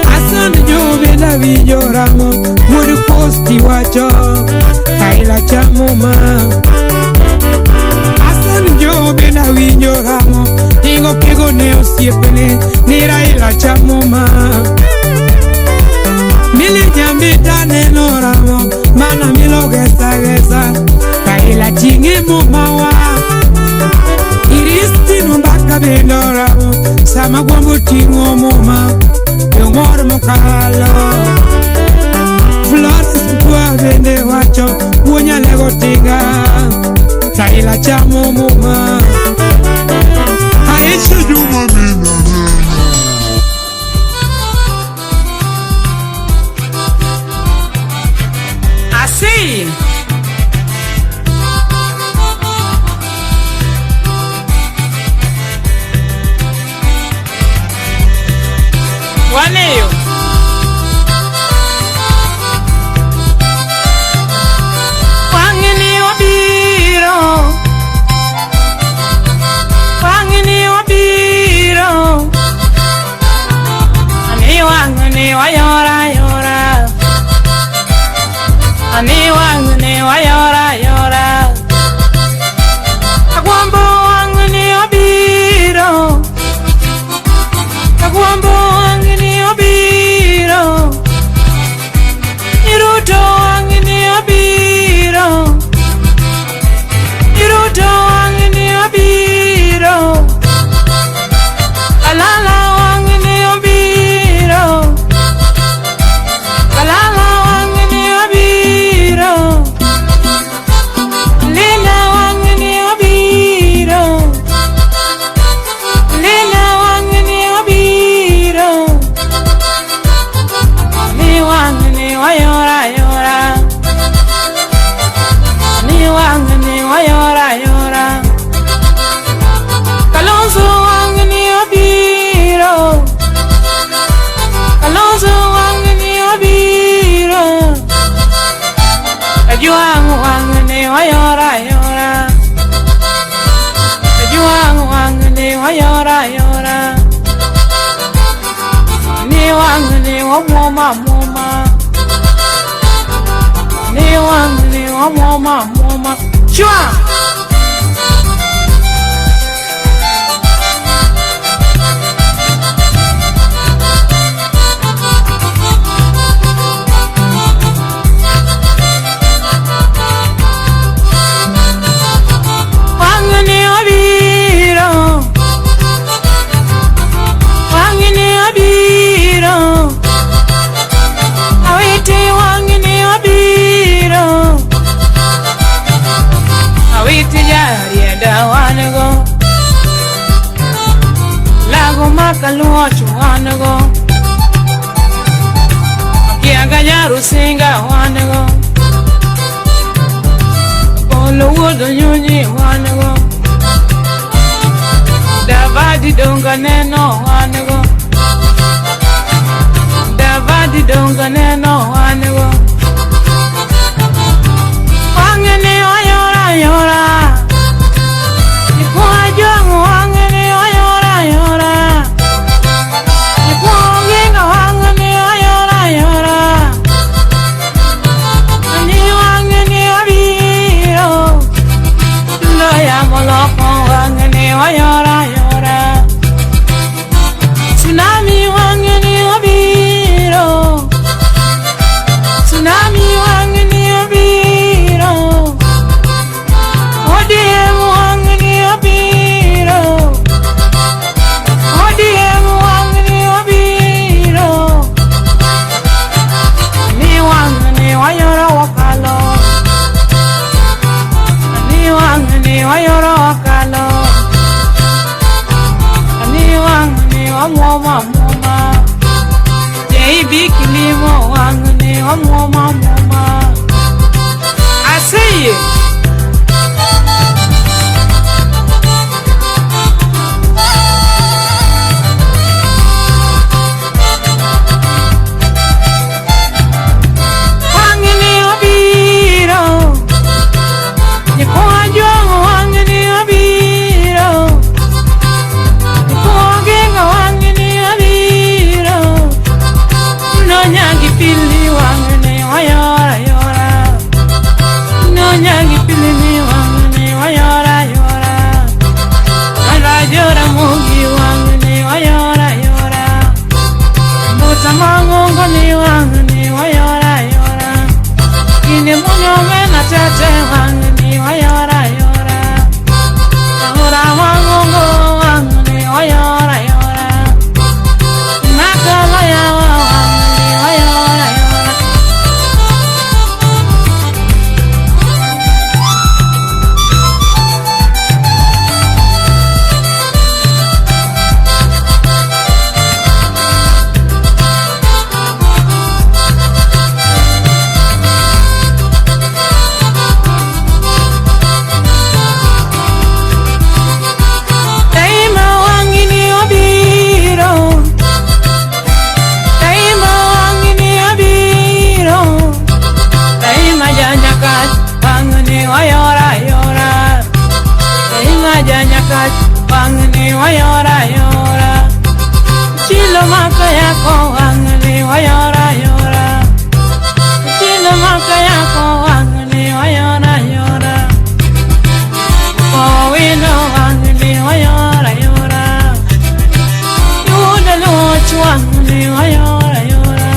Hassan Joho bende winjo ramo wuod Kosti wacho Raila chamo muma. Hassan Joho bende winjo ramo ingo kego ne osiepene ni Raila chamo muma. Mili Nyambita neno ramo mana milo gesa gesa Raila ting'e muma wa. Iristino mbaka bende oramo sama gwambo ting'o muma jomor mokalo. Florence Mtua bende wacho wuo Nyalego tinga Raila chamo muma. Aisha Juma mina. Así. Waneo. Wang'ni wabiro. Wang'ni wabiro. Ani wang'ni wayora yora. Ani wang'ni wayora yora. Agwambo wang'ni obiro. Agwambo wang'ni obiro. Iruto wang'ni obiro. Iruto wang'ni obiro. Alala wang'ni obiro. Alala wang'ni obiro. Lina wang'ni obiro. Lina wang'ni obiro. Ni wang'ni wayora yora. Ni wang'ni wayora yora. Kalonzo wang'ni obiro. Kalonzo wang'ni obiro. Kajwang' wang'ni wayora yora. Kajwang' wang'ni wayora yora. Ni wang'ni wamwoma mwoma. Ni wang'ni wamwoma mwoma. Chwa! Wang'ni obiro. Wang'ni obiro. Awiti wang'ni obiro. Awiti jarienda wan go. Lago makaluoch wan go. Kiaga nyarusinga wan go. Polo wuod Onyonyi wan go. Davadi donga neno wan go. Davadi donga neno wan go. Wang'ni wayora yora. Nyikwa jwang' wang'ni wayora yora. Nyikwa oginga wang'ni wayora yora. Ani wang'ni wabiro. Loya moloko wang'ni wayora yora. Tsunami wang'ni wabiro. Tsunami wang'ni obiro. ODM wang'ni obiro. ODM wang'ni obiro. Ni wang'ni wayora wakalo. wayoro okalo. Ani wang'ni wamuomo amuoma. JB Kilimo wang'ni wamuomo amuoma. I see you. Wang'ni obiro. Nyikwa jwang'o wang'ni obiro. Nyikwa gengo wang'ni obiro. Nonyagi pili wang'ni wayora yora. Nonyagi pili ni wang'ni wayora yora. Rajora mugi wang'ni wayora yora. Mbuta mang'ongo ni wang'ni wayora yora. Kinde munyome na tete wang'ni wayora yora. Ahora mang'ongo wang'ni wayora yora. Nakala yawa wang'ni wayora yora. Daima wang'ni obiro. Daima wang'ni obiro. Daima janyakach wang'ni wayora yora. Daima janyakach wang'ni wayora yora. Chilo maka yako wang'ni wayora yora. Chilo maka yako wang'ni wayora yora. Owino wang'ni wayora yora. Yuda loch wang'ni wayora yora.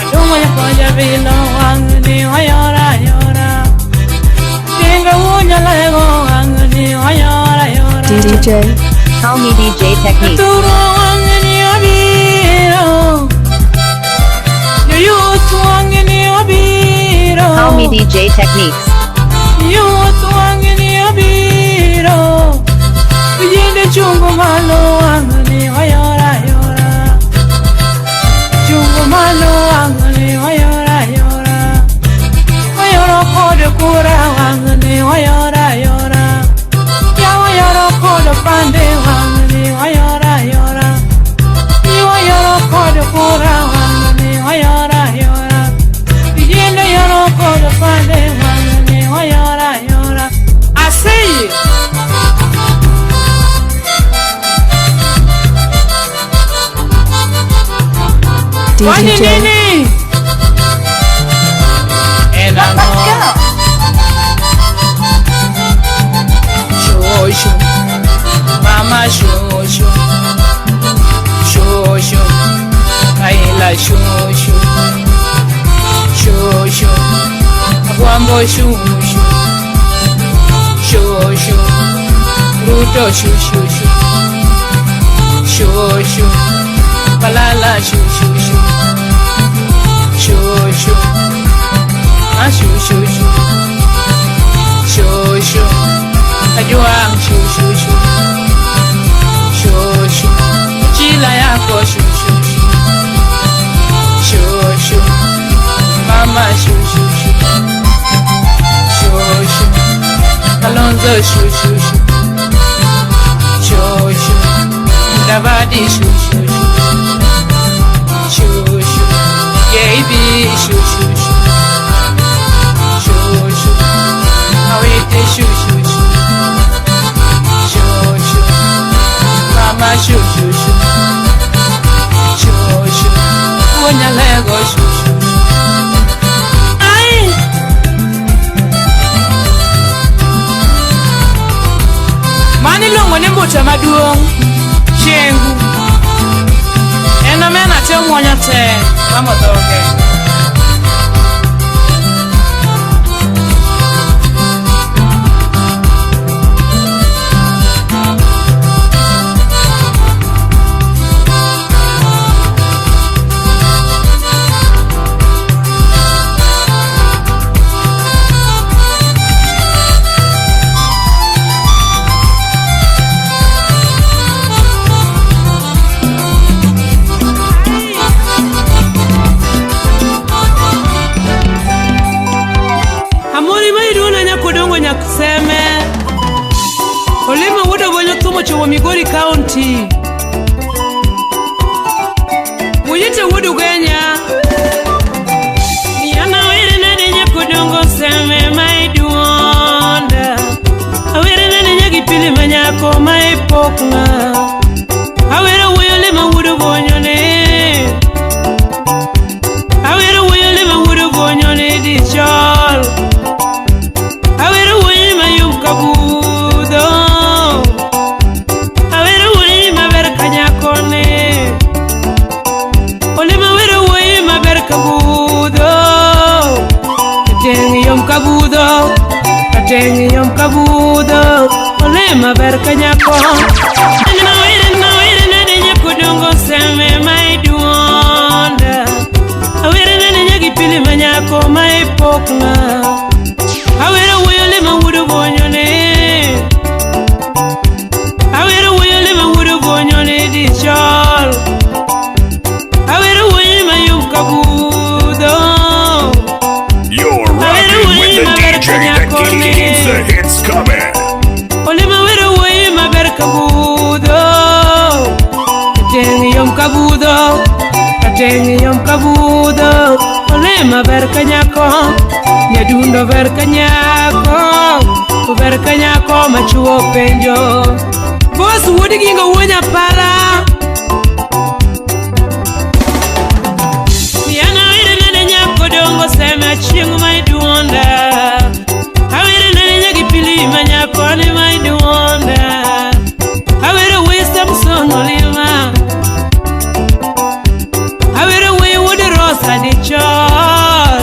Adongo nyako jabilo wang'ni wayora yora. Tinga wunya lego wang'ni wayora yora. DJ Call me DJ Techniques. Turo wang'ni obiro. Yoyut wang'ni obiro. Call me DJ Techniques. Youth wang'ni obiro. Vijende chungo malo wang'ni wayora yora. Chungo malo wang'ni wayora yora. Wayoro kod kura wang'ni wayora yora. Ya wayoro kod pande wang'ni wayora yora. Wayoro kod kura wang'ni wayora yora. Vijende yoro kod pande wang'ni wayora yora. I see you. Kwani DJ nini? Let's go. Shosho, mama shosho, shosho, Kaila shosho, shosho, Agwambo shosho, shosho, Ruto shosho, shosho, Balala shosho, shosho, ah shosho, shosho. Ajuang shu shu shu shu shu chila yako shu shu shu shu shu mama shu shu shu shu shu Alonzo shu shu shu shu shu Davadi shu shu shu shu shu Baby shu shu shu shu shu Awete shu shu shu shu shu mama shu shu shu shu shu unyalego shu shu shu. Ai! Mano iluongo ni mbuta maduong' Chengu. En omena te omuonyo te mamo dhoge. kochomo Migori County. Muyite wuod Ugenya. Yana were nade nyako seme ma iduonda. Awere nade nyagi pili ma nyako ma ipokna. Awere wuoyo le ma wuod Obonyo ne. Awere wuoyo le ma wuod Obonyo ne dichol. Awere wuoyi mayom kabudho. Awere wuoyi maber ka nyakone. Olema were wuoyi maber kabudho. Ateng' yom kabudho. Ateng' yom kabudho. Olema ber ka nyako. Awere awere nade nyako dongo seme ma iduonda. Awere nade nyagi pili ma nyako ma ipokna. Awere wuoyo le ma wuod Obonyo ne. Awere wuoyo le ma wuod Obonyo ne dichol. Awere wuoyi mayom kabudho. You're rocking with the DJ that keeps the hits coming. Olema were wuoyi maber kabudho. Ateng' yom kabudho. Ateng' yom kabudho. Olema ber ka nyako. Nyadundo ber ka nyako. Ber ka nyako machuo penjo. Boss wuod Gingo wuo Nyapala. Yana were nade nyako dongo seme achieng' ma iduonda. Awere nade nyagi pili ma nyako ni ma iduonda. Awere wuoyi Samson Olima. Awere wuoyi wuod Rosa dichol.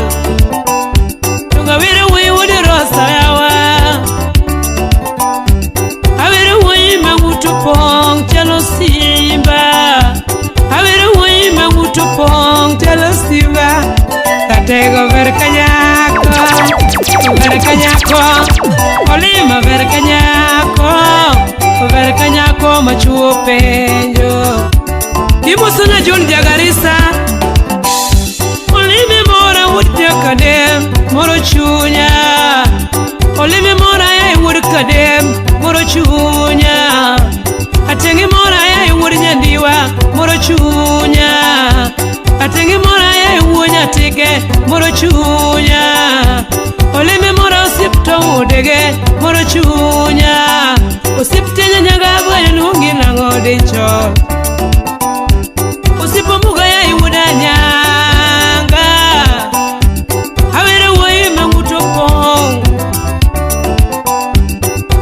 Dongo awere wuoyi wuod Rosa yawa. Awere wuoyi ma ng'uto pong' chalo simba. Awere wuoyi ma ng'uto pong' chalo simba. Ratego ber ka nyako, ber ka nyako. Olima ber ka nyako, ber ka nyako machuo penjo. Imosona John Jagarisa. Olime mora wuod Jakadem, moro chunya. Olime mora e wuod Kadem, moro chunya. Atenge mora e wuod Nyandiwa, moro chunya. Atenge mora e wuod Nyatike, moro chunya. Olime mora osiep tong' odege, moro chunya. Osiep tenya nyaga bwayo luongi nang'o dichol. Osiep omuga ya wuod Anyanga. Awere wuoyi ma ng'uto pong'.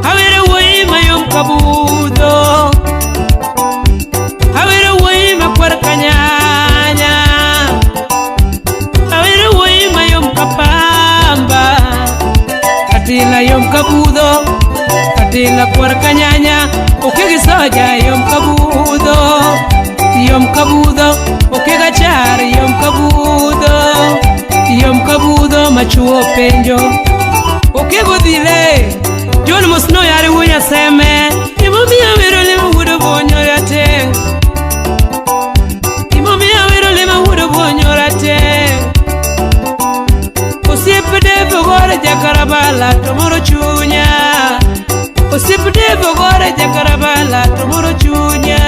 Awere wuoyi mayom kabudho. Awere wuoyi makwar ka nyanya. Awere wuoyi mayom ka pamba. Atila yom kabudho. Atila kwar ka nyanya. Okegi soja yom kabudho. Yom kabudho. Okega char yom kabudho. Yom kabudho machuo penjo. Okego dhile. John Mosno yare wuo Nyaseme. Emomiyo awero le ma wuod Obonyo rateng'. Emomiyo awero le ma wuod Obonyo rateng'. Osiep Dave Ogore Jakarabala to moro chunya. Osiep Dave Ogore Jakarabala to moro chunya.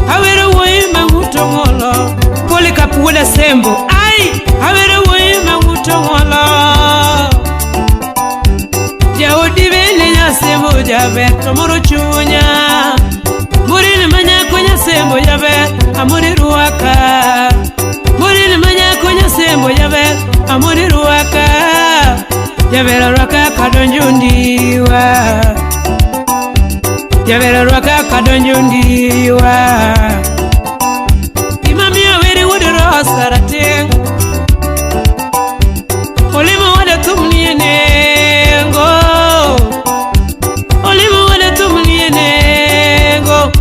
Awero wuoyi ma ng'uto ng'olo. Polycarp wuod Asembo. Ai! Awero wuoyi ma ng'uto ng'olo. Jaodi bende Nyasembo jaber to moro chunya. Murin ma nyako Nyasembo jaber amori rwaka. Murin ma nyako Nyasembo jaber amori rwaka. Jaber rwaka kadonjo ndiwa. Jaber rwaka kadonjo ndiwa. Gima miyo were wuod Rosa rateng'. Olemo wada thum nie nengo. Olemo wada thum nie nengo.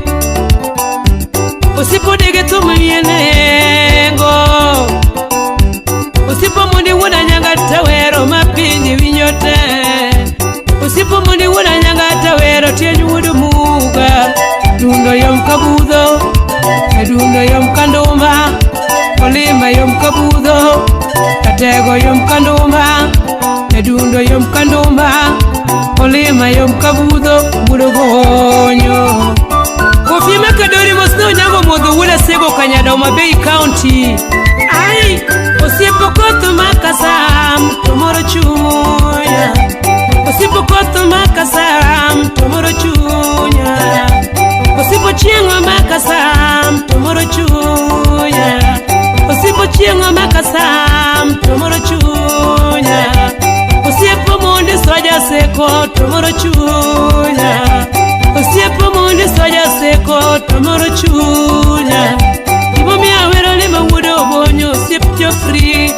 Osipo dege thum nie nengo. Osipo mondi wuod Anyanga tawero ma piny winjo te. Osipo mondi wuod Anyanga tawero tieny wuod Muga. Dundo yom kabudho. Dundo yom kanduma. Olima yom kabudho. Katego yom kanduma. Dundo yom kanduma. Olima yom kabudho. Wuod Obonyo. Boda Homa Bay County. Ai, osiepo koth makasam to moro chunya. Osiepo koth makasam to moro chunya. Osiepo chieng' makasam to moro chunya. Osiepo chieng' makasam to moro chunya. Osiepo mondi soja seko to moro chunya. Osiepo mondi soja seko to moro chunya. Gimomiyo awero lemo wuod Obonyo osiep Jofri.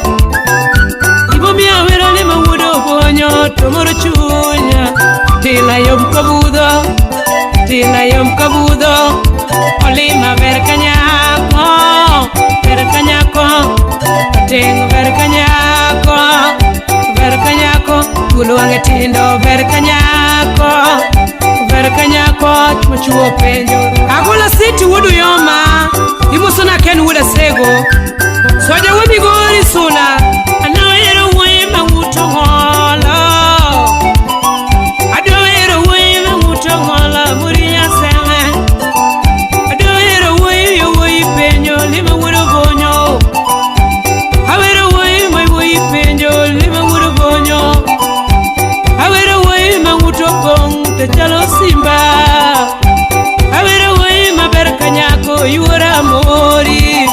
Gimomiyo awero lemo wuod Obonyo to moro chunya. Tila yom kabudho, tila yom kabudho. Olima ber kanyako, ber kanyako. Ting ber kanyako, ber kanyako. Thuolo wang'e tindo ber kanyako, ber kanyako. Chwo chwo penjo. Agola City wuod Uyoma, imosona Ken wuod Asego. Soja wuod Migori Suna, anawero wuoyi mang'uto ng'olo. Adwaro wuoyi mang'uto ng'olo, muri nyaseme. Adwaro wuoyi wuoyi penjo, lima wuod Obonyo. Awero wuoyi ma wuoyi penjo, lima wuod Obonyo. Awero wuoyi mang'uto pong' to chalo simba. Awero wuoyi maber kanyako, yuora mori.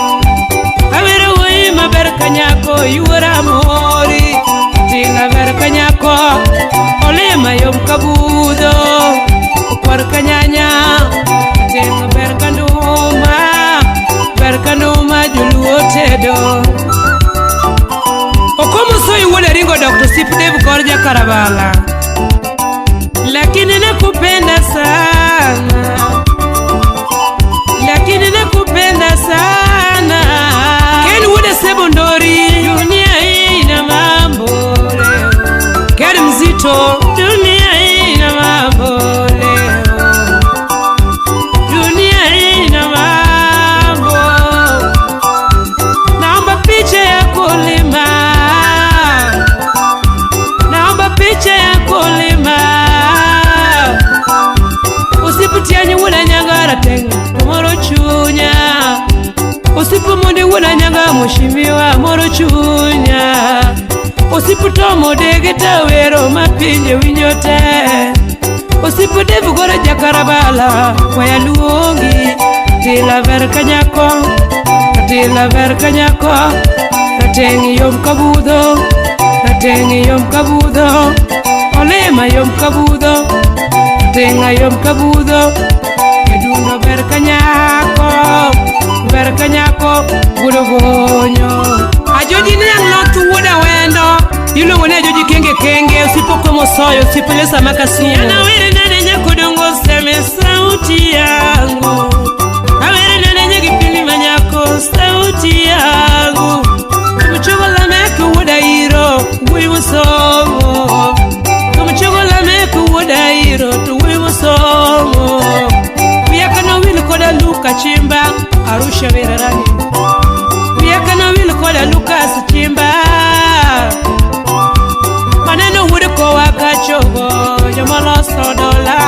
Awero wuoyi maber kanyako, yuora mori. Tinga ber kanyako, olema yom kabudho. Okwar kanyanya, tinga ber kanduma, ber kanduma joluo tedo. Okomo soyi wuod Aringo Dr. Sip Dave kor Jakarabala. Lakini nakupenda sana, lakini nakupenda sana. Ken wuod Sebo Ndori, dunia hii ina mambo leo. Ken mzito, dunia hii ina mambo leo. Dunia hii ina mambo. Naomba picha ya kulima, naomba picha ya kulima. Usiputianyi wuod Nyanga rateng' to moro chunya. Osipo mondi wuod Nyanga mheshimiwa moro chunya. Osipo tomo dege tawero ma pinje winjo te. Osipo Dave goro Jakarabala waya luongi. Tila ber kanyako, tila ber kanyako. Rateng' yom kabudho, rateng' yom kabudho. Olema yom kabudho, tinga yom kabudho. Edundo ber kanyako, ber kanyako wuod Obonyo. Ajoji niang' loth wuod Awendo, iluongo ni Ajoji kenge kenge. Osipo komo soyo, osipo lesa makasumu. Anawere nane nyakodongo seme sauti yangu. Awere nane nyagipili manyako sauti yangu. Kumchogo lameko wuod Airo, wuoyi mosomo. Kumchogo lameko wuod Airo, to wuoyi mosomo. Wiya kanowil koda Luka Chimba, Arusha Wererani. Wiya kanowil koda Lucas Chimba. Maneno wuod kowa kachogo, jomoloso dola.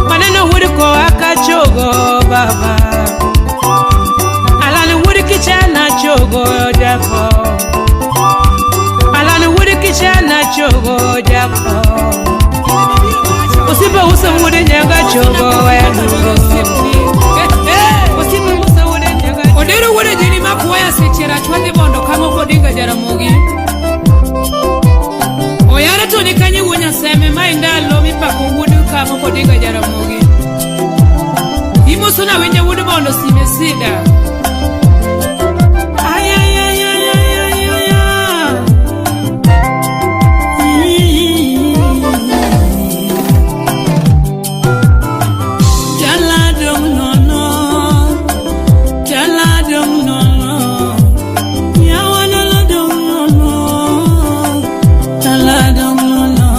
Maneno wuod kowa kachogo, baba. Alani wuod kichana chogo, jako. Alani wuod kichana chogo, jako. Osipo uso wuod Nyanga chogo, wayalugo. Osipo uso wuod Nyanga. Odero wuod Jeni makwaya seche rachwadhi mondo kang'o kodinga Jaramogi. Oyare to ni kanye wuo Nyaseme ma indalo mipako wuod kang'o kodinga Jaramogi. Imoso na winjo wuod Bondo sime sida. Ay, ay, ay, ay, ay, ay, ay, ay. Jala dong nono, jala dong nono, yawa dala dong nono, jala dong nono.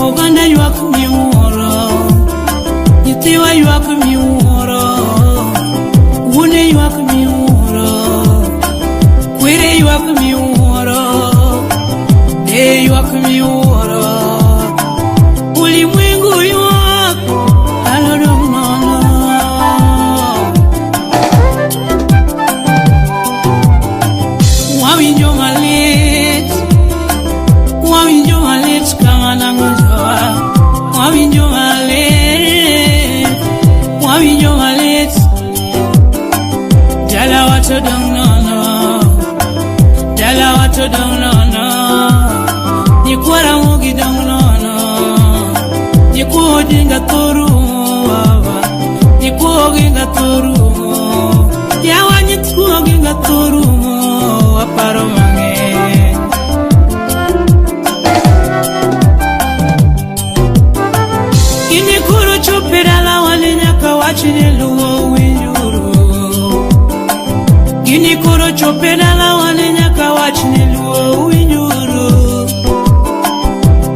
Oganda ywak miwuoro, nyithiwa ywak miwuoro. ojinga torumo baba. Nyikuoginga torumo. Yawa nyikuoginga torumo. Aparo mang'eny. Gini koro chope dalawa ni nyaka wach ni luo winjuru. Gini koro chope dalawa ni nyaka wach ni luo winjuru.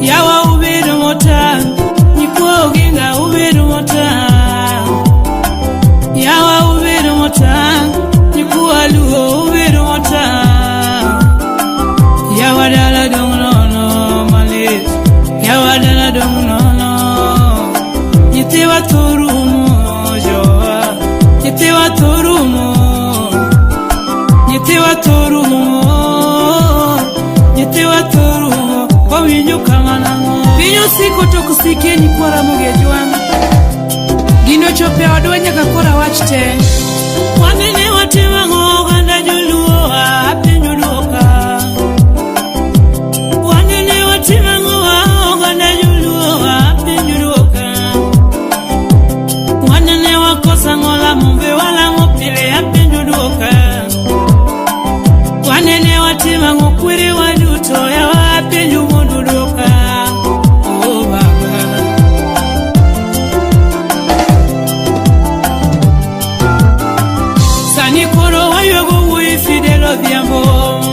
Yawa ubedo motang', nyikwoginga ubedo motang'. Yawa ubedo motang', nyikwa luo ubedo motang'. Yawa dala dong' nono malit, yawa dala dong' nono. Nyithiwa torumo jowa, nyithiwa torumo, nyithiwa torumo, nyithiwa torumo, wawinjo kamano. Piny osiko to ok sikie nyikwa Ramogi Ajwang'. Gino ochopo e odwa nyaka koro awach te. Wanene watimo ang'o oganda joluo apenjo duoka. Wanene watimo ang'o oganda joluo apenjo duoka. Wanene wakosa ang'o lamo be walamo pile apenjo duoka. Wanene watimo ang'o kwerewa duto yawa apenjo mondo duoka. Oh baba. Sani koro wayuago wuoyi Fidel Odhiambo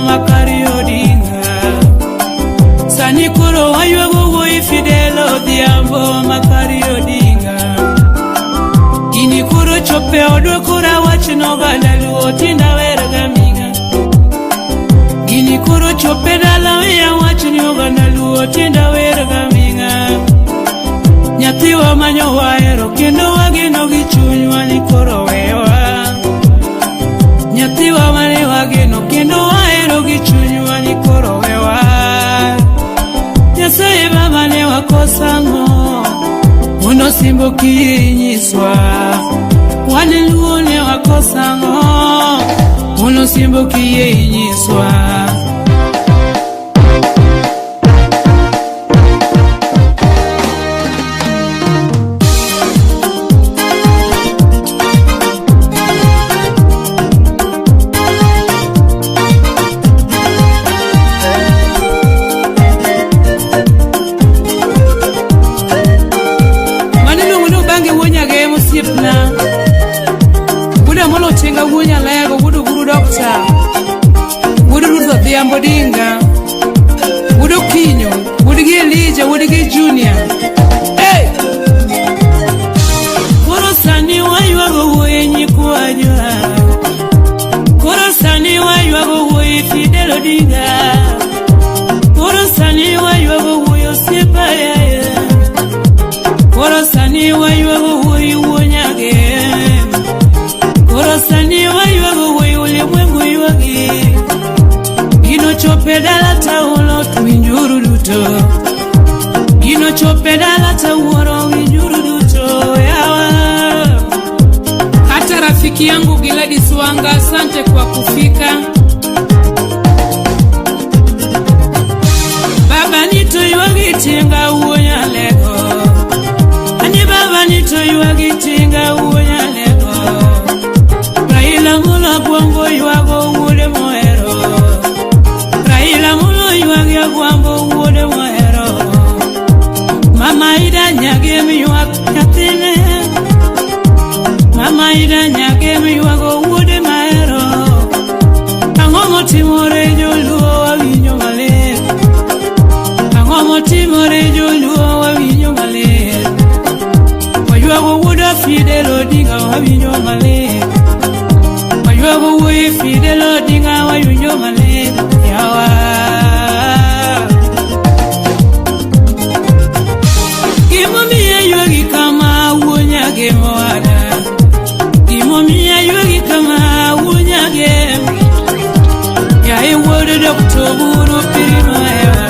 Makari Odinga. Sani koro wayuago wuoyi Fidel Odhiambo Makari Odinga. Gini koro chope odwa koro awach noganda luo tinda wer gaming'a. Gini koro chope dala weya wach ni oganda luo tinda wer gaming'a. Nyathiwa manyo wahero kendo wageno gi chunywa ni koro wewa. Nyathiwa mane wageno kendo wahero gi chunywa ni koro wewa. Nyasaye baba ne wakosang'o mondo simbo kinyiswa. Wan luo ne wakosang'o mondo simbo kiyie inyiswa. Mano iluongo ni Obange wuo Nyagem osiepna. Wuod Amolo Tinga wuo Nyalego, wuod Oguru Dokta. Wuod Ruth Odhiambo Odinga. Wuod Okinyo, wuod gi Elija, wuod gi Junior. Hey! Koro sani waywago wuoyi nyikwa Jwa. Koro sani waywago wuoyi Fidel Odinga. Koro sani waywago wuoyi osiepa yaya. Koro sani waywago wuoyi wuo Nyagem. Koro sani waywago wuoyi ulimwengu ywagi. Gino chope dala taulo to winjuru duto. Gino chope dala tawuoro winjuru duto yawa. Hata rafiki yangu Gladys Wanga, asante kwa kufika. Baba nito ywagi tinga wuo Nyalego. Ani baba nito ywagi tinga wuo Nyalego. Raila Amolo Agwambo ywago wuode mohero. Raila Amolo ywagi Agwambo wuode mohero. Mama Ida Nyagem ywak nyathine. Mama Ida Nyagem ywago wuode mahero. Ang'o motimore joluo wawinjo malit. Ang'o motimore joluo wawinjo malit. Waywago wuod Fidel Odinga wawinjo malit. Waywago wuoyi Fidel Odinga wawinjo malit. Yawa. Gimomiyo aywagi kama wuo Nyagem owada. Gimomiyo aywagi kama wuo Nyagem. Yaye wuod Dr. Oburu Pirima ewa.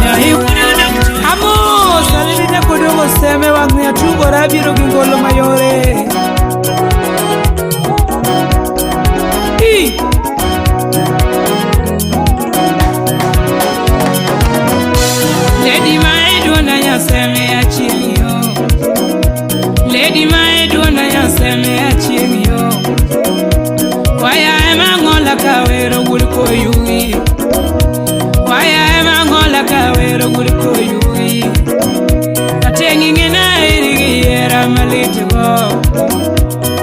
Yaye wuod Dr. Amos, alini kodongo seme wang' atugora abiro gi ngolo mayore. I. Lady ma idwona nyaseme achieng' yo. Lady ma duonda nyaseme achieng' yo. Waya ema ng'ola kawero wuod koyugi. Waya ema ng'ola kawero wuod koyugi. Rateng' ing'ena eri gi hera malit go.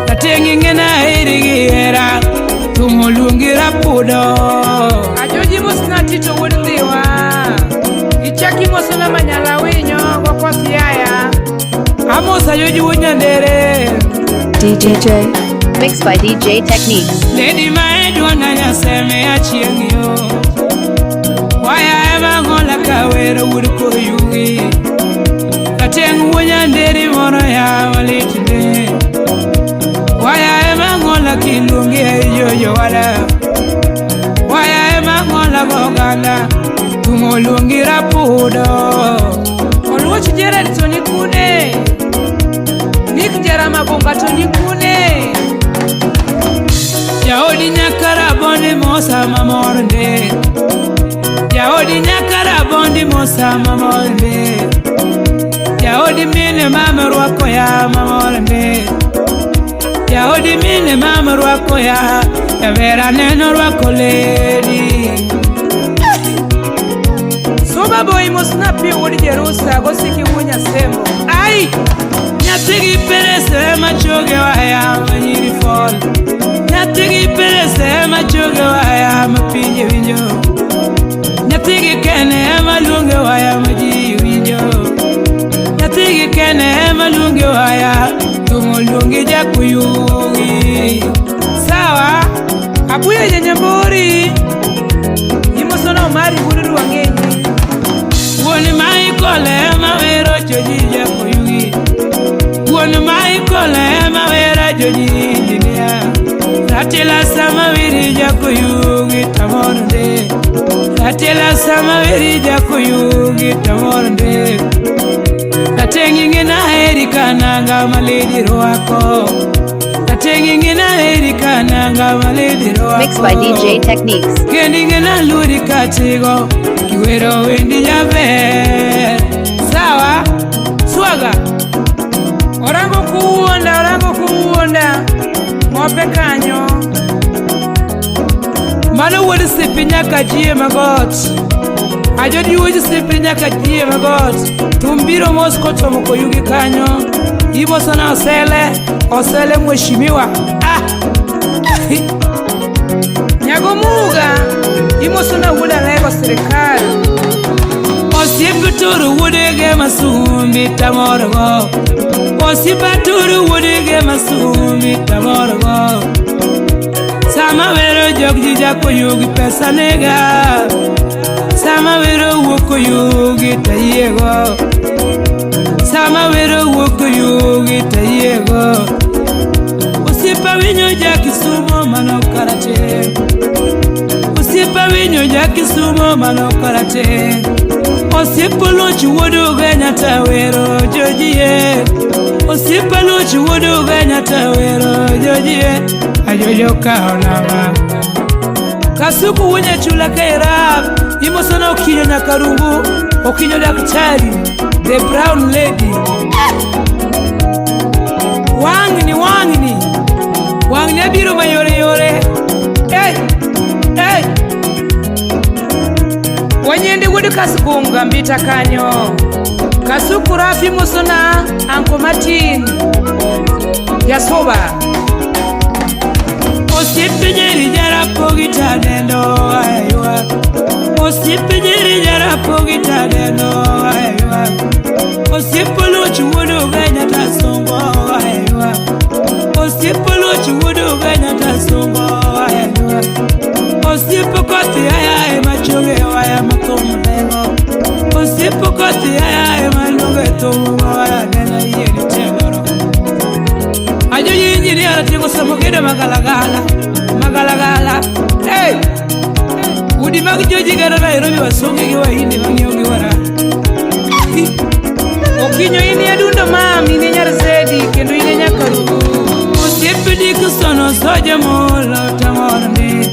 Rateng' ing'ena eri gi hera. Thum oluongi rapudo. Ajoji mosna Tito wuod Ndhiwa. Ichaki mosona Manyala Winyo gokoth Yaya. Amosa joji wuod Nyandere. DJ Mixed by DJ Techniques. Lady ma duonda nyaseme achieng' yo. Waya ema ng'ola kawero wuod koyugi. Rateng' wuod Nyandere moro ya malit ne. Waya ema ng'ola kiluongi ei jojo wada. Waya ema ng'ola goganda. Thum oluongi rapudo. Oluoch Gerald to ni kune? Nick Jaramagunga to ni kune? Jaodi nyaka rabondi mosa mamor nde. Jaodi nyaka rabondi mosa mamor nde. Jaodi mine mama rwako ya mamor nde. Jaodi mine mama rwako ya. Jaber aneno rwako lady. Suba boy mosna pi wuod Jerusa gosiki wuod Nyasembo. Ai! Nyathi gi perese ema choge waya ma nyiri fol. Nyathi gi perese ema choge waya ma pinje winjo. Nyathi gi kene ema luonge waya ma ji winjo. Nyathi gi kene ema luonge waya thum oluongi jakuyugi. Sawa, Abuya Janyambori. Imosona Omari wuod Rwang'enyi. Wuon Michael ema wero joji jakuyugi. Wuon Michael ema wero joji injinia. Ratila sama wiri jakuyugi tamor nde. Ratila sama wiri jakuyugi tamor nde. Rateng' ing'ena heri kananga maledi rwako. Rateng' ing'ena heri kananga maledi rwako. Mixed by DJ Techniques. Kendo ing'ena luri katigo kiwero wendi jaber. Sawa, swaga. Orango kuwuonda, orango kuwuonda. Mope kanyo. Mano wuod sipi nyaka jie magot. Ajodi wuod sipi nyaka jie magot. Thum biro mos kochomo koyugi kanyo. Imosona osele, osele mheshimiwa. Ah! Nyago Muga. Imosona wuod Alego sirikal. Osiep turu wuodege masumbi tamorgo. Osiep turu wuodege masumbi tamorgo. Sama wero jog ji jakoyugi pesa nega. Sama wero wuok koyugi tayiego. Sama wero wuok koyugi tayiego. Osiepa winyo ja Kisumo mano karate. Osiepa winyo ja Kisumo mano karate. Osiepa loch wuod Ugenya tawero jojie. Osiepa loch wuod Ugenya tawero jojie. Ajojo kawo namba. Kasuku wuod Nyachula kairap. Imosona Okinyo Nyakarungu. Okinyo daktari. The brown lady. Wang'ni wang'ni. Wang'ni abiro mayore yore. Hey! Hey! Wanyende wuod Kasgunga mbita kanyo. Kasuku Rafi mosona Anko Martin. Yasoba. Osiepe jeri jarapogi tadendo aywa. Osiepe jeri jarapogi tadendo aywa. Osiepe loch wuod Ugenya tasongo aywa. Osiepe loch wuod Ugenya tasongo aywa. Osiepe kothi aya ema choge waya mathum lengo. Osiepe kothi aya ema luonge thum waya nena yieni teloro. Ajoji injinia ratego somo gedo magalagala magalagala. Hey! Udi mag joji gero Nairobi wasunge gi wahindi mang'iewo gi wara. Okinyo in e adundo mam, in e nyar Zedi kendo in e nyakarugu. Osiepe Dickson sojo molo tamor ndi.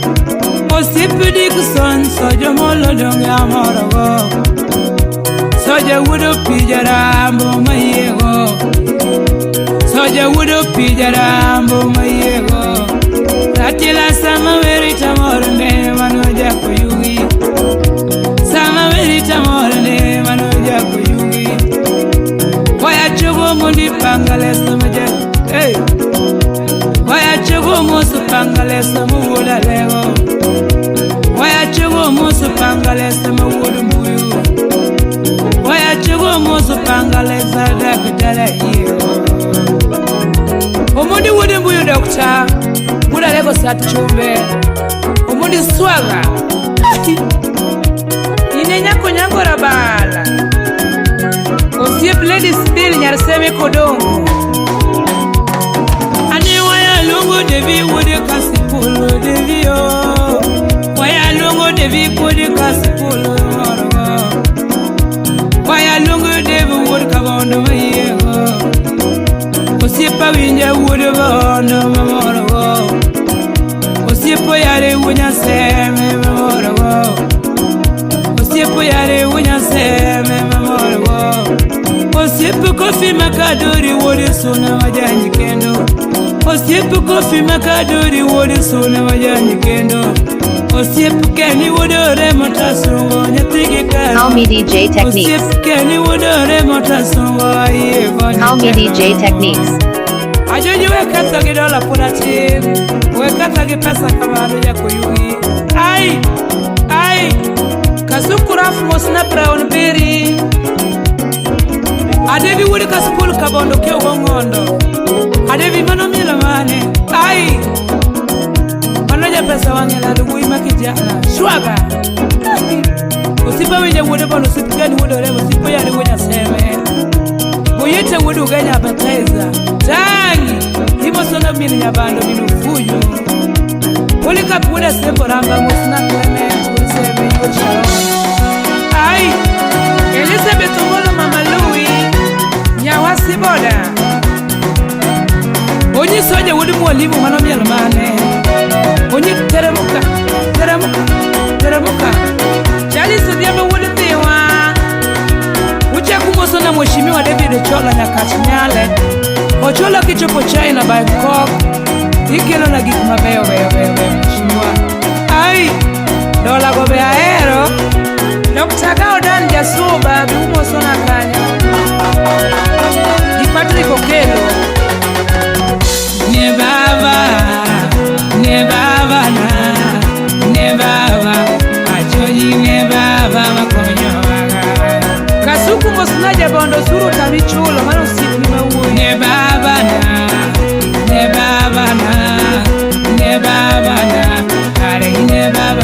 Osiepe Dickson sojo molo donge amorogo. Sojo Soja wuod Opija Rambo mayiego. Soja wuod Opija Rambo mayiego. Ratila sama weri tamor ne mano jako yugi. Sama weri tamor ne mano jako yugi. Waya chogo mundi pangale sama ja. Hey. Waya chogo musu pangale sama wuoda lego. Waya chogo musu pangale sama wuodu mbuyu. Waya chogo musu pangale sada kudala iyo. Omondi wuodu mbuyu dokta. Wuoda lego sat chumbe. Omondi swaga. Ine nyako nyango rabala. Osiep Ladies Bill nyar Seme Kodongo. Ane waya luongo Devi wuod Kasipul Devi o. Waya luongo Devi wuod Kasipul morogo. Waya luongo Devi wuod Kabondo mayiego. Osiepa winja wuod Bondo mamorogo. Osiepo yare wuod Nyaseme mamorogo. Osiepo yare wuod Nyaseme mamorogo. Osiepo Kofi Makadori wuod Suna majanyi kendo. Osiepo Kofi Makadori wuod Suna majanyi kendo. Osiepo Kenny wuod Oremo Tasungo nyathi gi karo. Call me DJ Techniques. Osiep Kenny wuod Oremo Tasungo ayie koni Call me teko. DJ Techniques. Ajoji we ketho gi dola pod atin. We ketho gi pesa kamano jakoyugi. Ai! Ai! Kasuku Raf mosna Brown Berry. Adevi wuod Kasipul Kabondo kiew gong'ondo. Adevi mano mielo mane? Ai! Mano japesa wang'e lalo wuoyi ma kijana. Shwaga! Osiepa winja wuod Bondo, osiep Ken wuod Oremo, osiep Oyare wuod Nyaseme. Oyete wuod Ugenya Baptizer. Tangi! Imosona min Nyabando min Ofunyu. Polycarp wuod Asembo Ramba mosna Clement wuod Seme wuod Sharon. Ai! Elizabeth Omolo Mama Louie. Nyawasi boda. Onyi soja wuod mwalimu mano miel mane. Onyi teremuka, teremuka, teremuka. Charles Odhiambo wuod Ndhiwa. Uchaku moso na Mheshimiwa David Ochola Nyakach Nyale. Ochola kichopo China Bangkok. Ikelo na gik mabeyo beyo beyo beyo Mheshimiwa. Ai, dola go be ahero. Dr. Gao Dan Jasuba be umosona kanyo. Gi Patrick Okelo. Ne baba, ne baba na, ne baba, achoji ne baba makonyo waga. Kasuku mosna jabondo suru tamichulo mano osiepni mawuoyi. Ne baba na, ne baba na, ne baba na, kare ne baba.